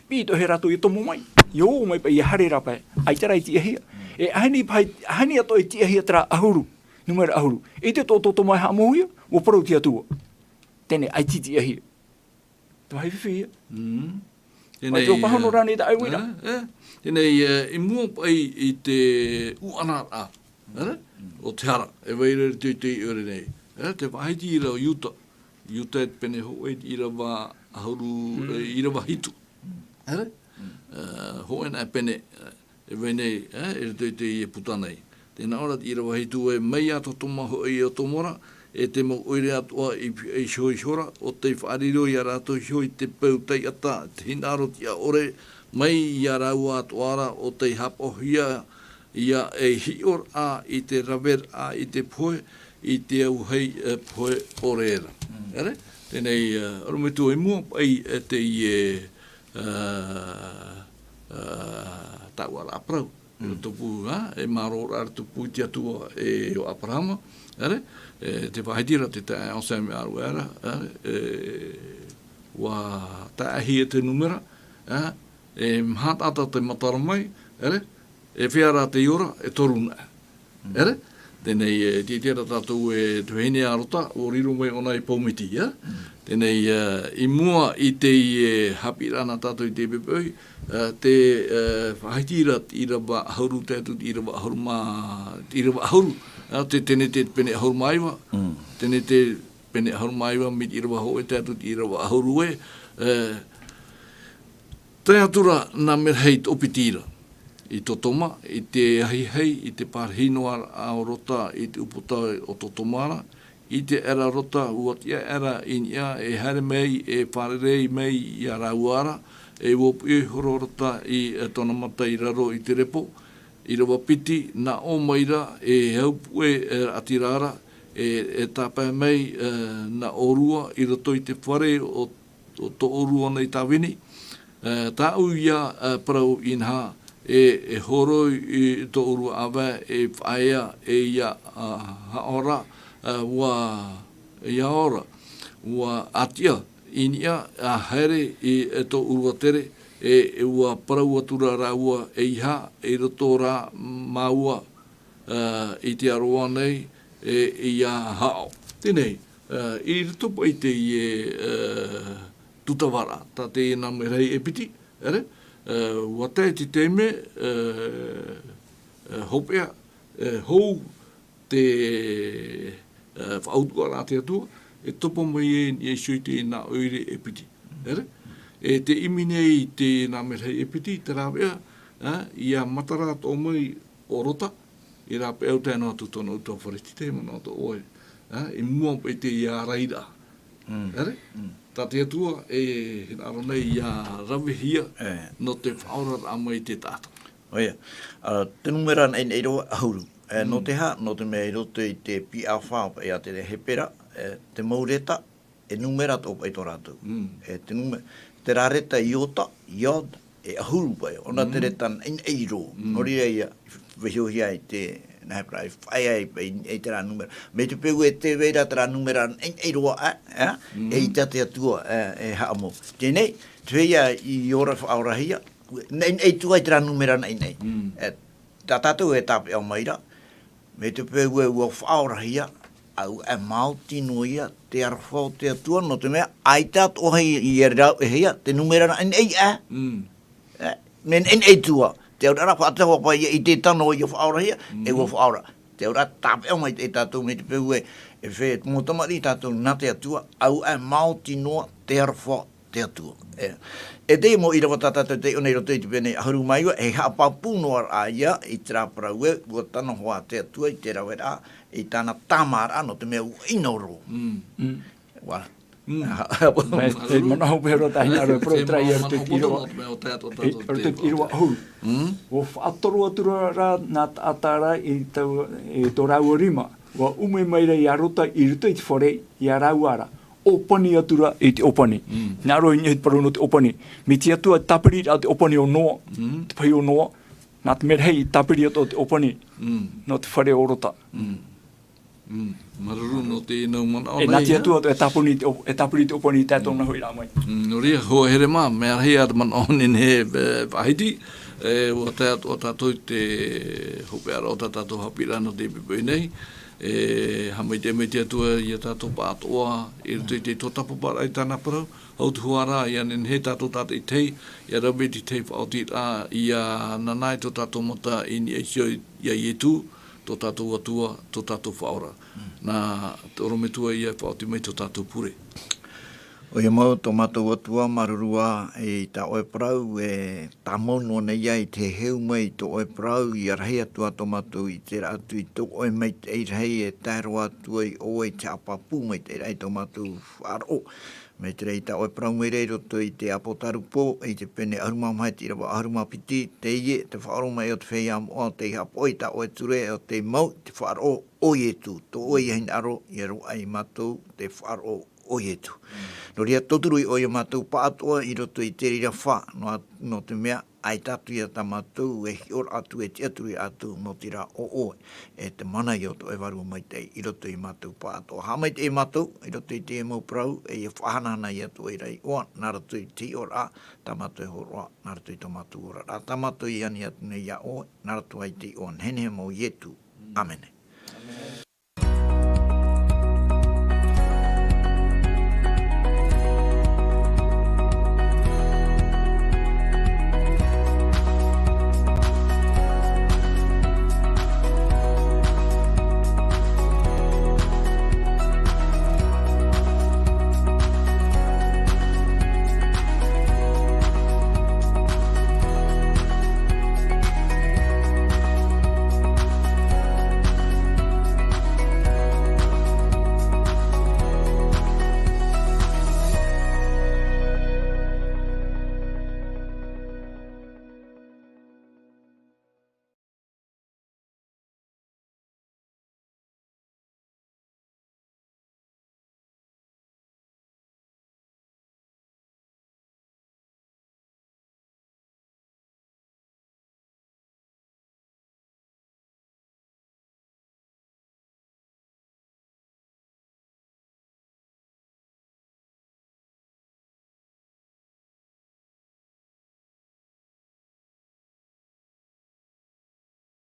Piʻi atoʻa hia rātou ʻia tomo mai, ʻia ō mai paʻi ʻia haere rā pae, ʻaita rā i tiʻahia. E ʻaita paʻi, ʻaita atoʻa i tiʻahia terā ʻahuru, numera ʻahuru. ʻIte atoʻa tō Toma e haʻamou ia, ʻua parau te Atua. Teie nei ʻaita i tiʻahia. Te vāhi fifi ia. Mm. Mai te ʻōpahano rānei tā ʻoe i ra. Eh, eh. Teie nei, eh, i mua paʻi i te ʻuʻanaraʻa, eh, o te hara, e vai ra i te, te ʻore nei. Eh, te faʻahiti ra ʻo Iuta. Iuta e te pene hōʻē i te ʻīrava ʻahuru, eh, ʻīrava hitu. Eh, eh, hōʻē nā pene, eh, e vai nei, eh, i roto i teie puta nei. Tē nā ʻō ra te ʻīrava hitu ē, mai iā Toma hoʻi ʻo Tomora, e te mau ʻoire atoʻa i, i iho iho ra, ʻo tei faʻariro iā rātou iho i te peu taiʻata, te hinaʻaro tiʻa ʻore, mai iā rāua atoʻa ra, ʻo tei haʻapaʻohia ia ei hiʻoraʻa i te raveraʻa i te pohe, i te auahi, eh, pohe ʻore ra. Mm. ʻEre? Teie nei, eh, ʻorometua i mua paʻi, eh, teie, eh, eh, taʻuaraʻa parau. Mm. Tupu, ha? E mārō ra tupu i te Atua e ʻo Aperahama, ʻere? E te faʻahiti ra te taeaʻe Anselme Aruera, ʻere? E, ʻua taeaʻehia te numera, ha? E maha taʻata tē matara mai, ʻere? E fea rā tei ora, e toru nā. Mm. ʻEre? Teie nei, e, tē ʻite ra tātou e te vahine a Rota, ʻua riro mai ʻōna i Paumiti, ʻē? Mm. Teie nei, e, i mua i teie, e, haʻapiʻiraʻa nā tātou i te poʻipoʻi, e, te, e, faʻahiti ra te ʻīrava ʻahuru tae atu te ʻīrava ʻahuru mā, te ʻīrava ʻahuru, e, te Tenete pene ʻahuru mā iva, Mm. Tenete pene ʻahuru mā iva, mai te ʻīrava hōʻē tae atu te ʻīrava ʻahuru ē, e, Tae atu ra nā Merahei i te ʻōpiti ra, i tō Toma, i te ahiahi, i te pārahi noa ra ʻo Rota i te ʻūputa o tō Toma ra, i te aʻera Rota, ʻua tiʻa aʻera i niʻa, e haere mai, e fārerei mai iā rāua ra, e ʻua puʻe ihora Rota i, e, tōna mata i raro i te repo, ʻīrava piti, nā ʻō mai ra, e hau puʻe, e, raʻatira ra, e, e tāpae mai, e, nā ʻōrua i roto i te fare o ʻo tō ʻōrua nei tāvini, e, tāʻu ïa, e, parau inaha, e, e hōroi i tō ʻōrua ʻāvae, e faʻaea, e ʻia, a, haʻaora, e, ʻua, ʻia ora, ʻua ʻātiʻa i niʻa, ʻa haere i, e, tō ʻōrua tere, e, e ʻua parau atu ra rāua, ʻeiaha, i roto rā māua, e, i te aroā nei, e, ʻia haʻo. Teie nei, e, i roto paʻi teie, e, tūtavaraʻa, tā teie nā Merahei e piti, ʻere, e, ʻua tae te taime, e, e, hopeʻa, e, hou te, e, faʻautuʻaraʻa a te Atua, e topa mai ai i niʻa iho i teie nā ʻoire e piti, ʻere? E tē ʻimi nei i teie nā Merahei e piti, te rāveʻa, e, ʻia matara atoʻa mai ʻo Rota, i rāpae au tae noa atu tōna ʻutuāfare, tē tahi manaʻo atoʻa ʻoe, e, i mua paʻi i teie ārairaʻa. Mm. ʻEre? Mm. Tā te Atua e hinaʻaro nei ʻia ravehia E. nō te faʻaoraraʻa mai i te taʻata. ʻOia, a, te numera naʻinaʻi roa ʻahuru. E, nō Mm. te aha, nō te mea i roto i te P A F, paʻi a te Hepera, e, te mau reta, e numera atoʻa paʻi tō rātou. Mm. E te nume-, terā reta iota, yod, e ʻahuru paʻi, ʻōna te Mm. reta naʻinaʻi roa. Mm. Nō reira ïa, vaihohia ai te, nā Hepera, i faʻaea ai paʻi, i terā numera. Mai te peu e tē vai ra terā numera naʻinaʻi roa, e, e, Mm. eʻita te Atua, e, e haʻamou. Teie nei, te feiā i ora faʻaorahia, naʻinaʻi atu ai terā numera naʻinaʻi. Mm. E, tā tātou e tāpeʻa mai ra, mai te peu ē ʻua faʻaorahia, ʻaore e maoti noa ïa te aroha o te Atua, nō te mea, ʻaita atoʻa i, i rāveʻahia, te numera naʻinaʻi, e. Mm. E, mea naʻinaʻi atu ā, te auraʻa faʻataʻa paʻi i te tano ʻia faʻaorahia, e ʻua Mm. faʻaora. Te auraʻa tāpeʻa mai e tātou mai te peu ē, e fē, mau tamariʻi tātou nā te Atua, ʻaore e maoti noa te aroha te Atua. E, e teie mau ʻīrava tā tātou tei ʻō nei i roto i te pene ʻahuru mā iva, e haʻapāpū noa ra ïa i terā parau ē, ʻua tano hoʻi te Atua i te raveraʻa, i tāna tāmāraʻa, nō te mea ʻua ʻino roa. Mm. Mm. ʻUa. Mm. Mai, e manaʻo hope roa tāʻu hinaʻaro e parau terā ïa i roto i te ʻīrava. Te manaʻo hope roa, nō te mea ʻo tae atu ā tātou i roto i te ʻīrava ʻahuru. Mm. ʻUa faʻatoro atu ra nā taʻata ra i tau, i tō rāua rima. ʻUa ʻume mai ra iā Rota i roto i te fare, iā rāua ra. ʻōpani atu ra i te ʻōpani. Nā roa i niʻa i te parau nō te ʻōpani. Mai te Atua e tāpiri ra te ʻōpani o Noa, te pahi o Noa. Nā te mea rahi i tāpiri atu te ʻōpani nō te fare o Rota. Māuruuru nō te nau manaʻo. E nā te Atua e tāpiri te ʻōpani i tae tōna hoʻi rā mai. Nō reira, hoa here mā, mea rahi ā te manaʻo nehenehe e faʻahiti. Ua tae atu ā tātou i te hopeʻa o tā tātou haʻapiʻiraʻa nō te poʻipoʻi nei. E haʻamaitaʻi mai te Atua iā tātou pāʻātoʻa i roto i te tōtapaparaʻa i tāna parau. Hau te hoa rā ia nehenehe tātou tātaʻitahi ia rave i te tahi faʻaotiraʻa ia nānā i tō tātou mata i niʻa iho iā Ietu, tō tātou Atua, tō tātou Faʻaora. Nā te ʻorometua ia e faʻaoti mai tō tātou pure. ʻOia mau tō mātou Atua, māuruuru ā i tā ʻoe parau e tāmau noa nei ia i te heheu mai i tō ʻoe parau ia rahi atu ā tō mātou i terā atu i tō ʻoe maitaʻi rahi e tae roa atu ai ʻoe i te haʻapāpū maitaʻi rahi tō mātou faʻaroʻo. Mai te reira i tā ʻoe parau mai ra i roto i te ʻĀpotarupo i te pene ʻahuru mā maha i te ʻīrava ʻahuru mā piti, teie te faʻaroʻo mai o te feiā moʻa o tei haʻapaʻo i tā ʻoe ture o tei mau i te faʻaroʻo o Ietu, tō ʻoe ia hinaʻaro ia roaʻa iā mātou te faʻaroʻo o Ietu. Nō reira tauturu iā mātou pāʻātoʻa i roto i te reira fā, nō te mea ʻaita atu ia tā mātou e hiʻoraʻa atu, e tiʻaturi atu, nō te reira ʻo ʻoe e te mana ia o tō ʻoe Vārua Maitaʻi i roto iā mātou pāʻātoʻa. Haʻamaitaʻi iā mātou i roto i teie mau parau e ia faʻahanahana iā tō ʻoe ra iʻoa nā roto i te hiʻoraʻa tā mātou e hōroʻa nā roto i tō mātou oraraʻa. Tā mātou i ani atu nei iā ʻoe nā roto i te iʻoa nehenehe mau o Ietu. ʻĀmene.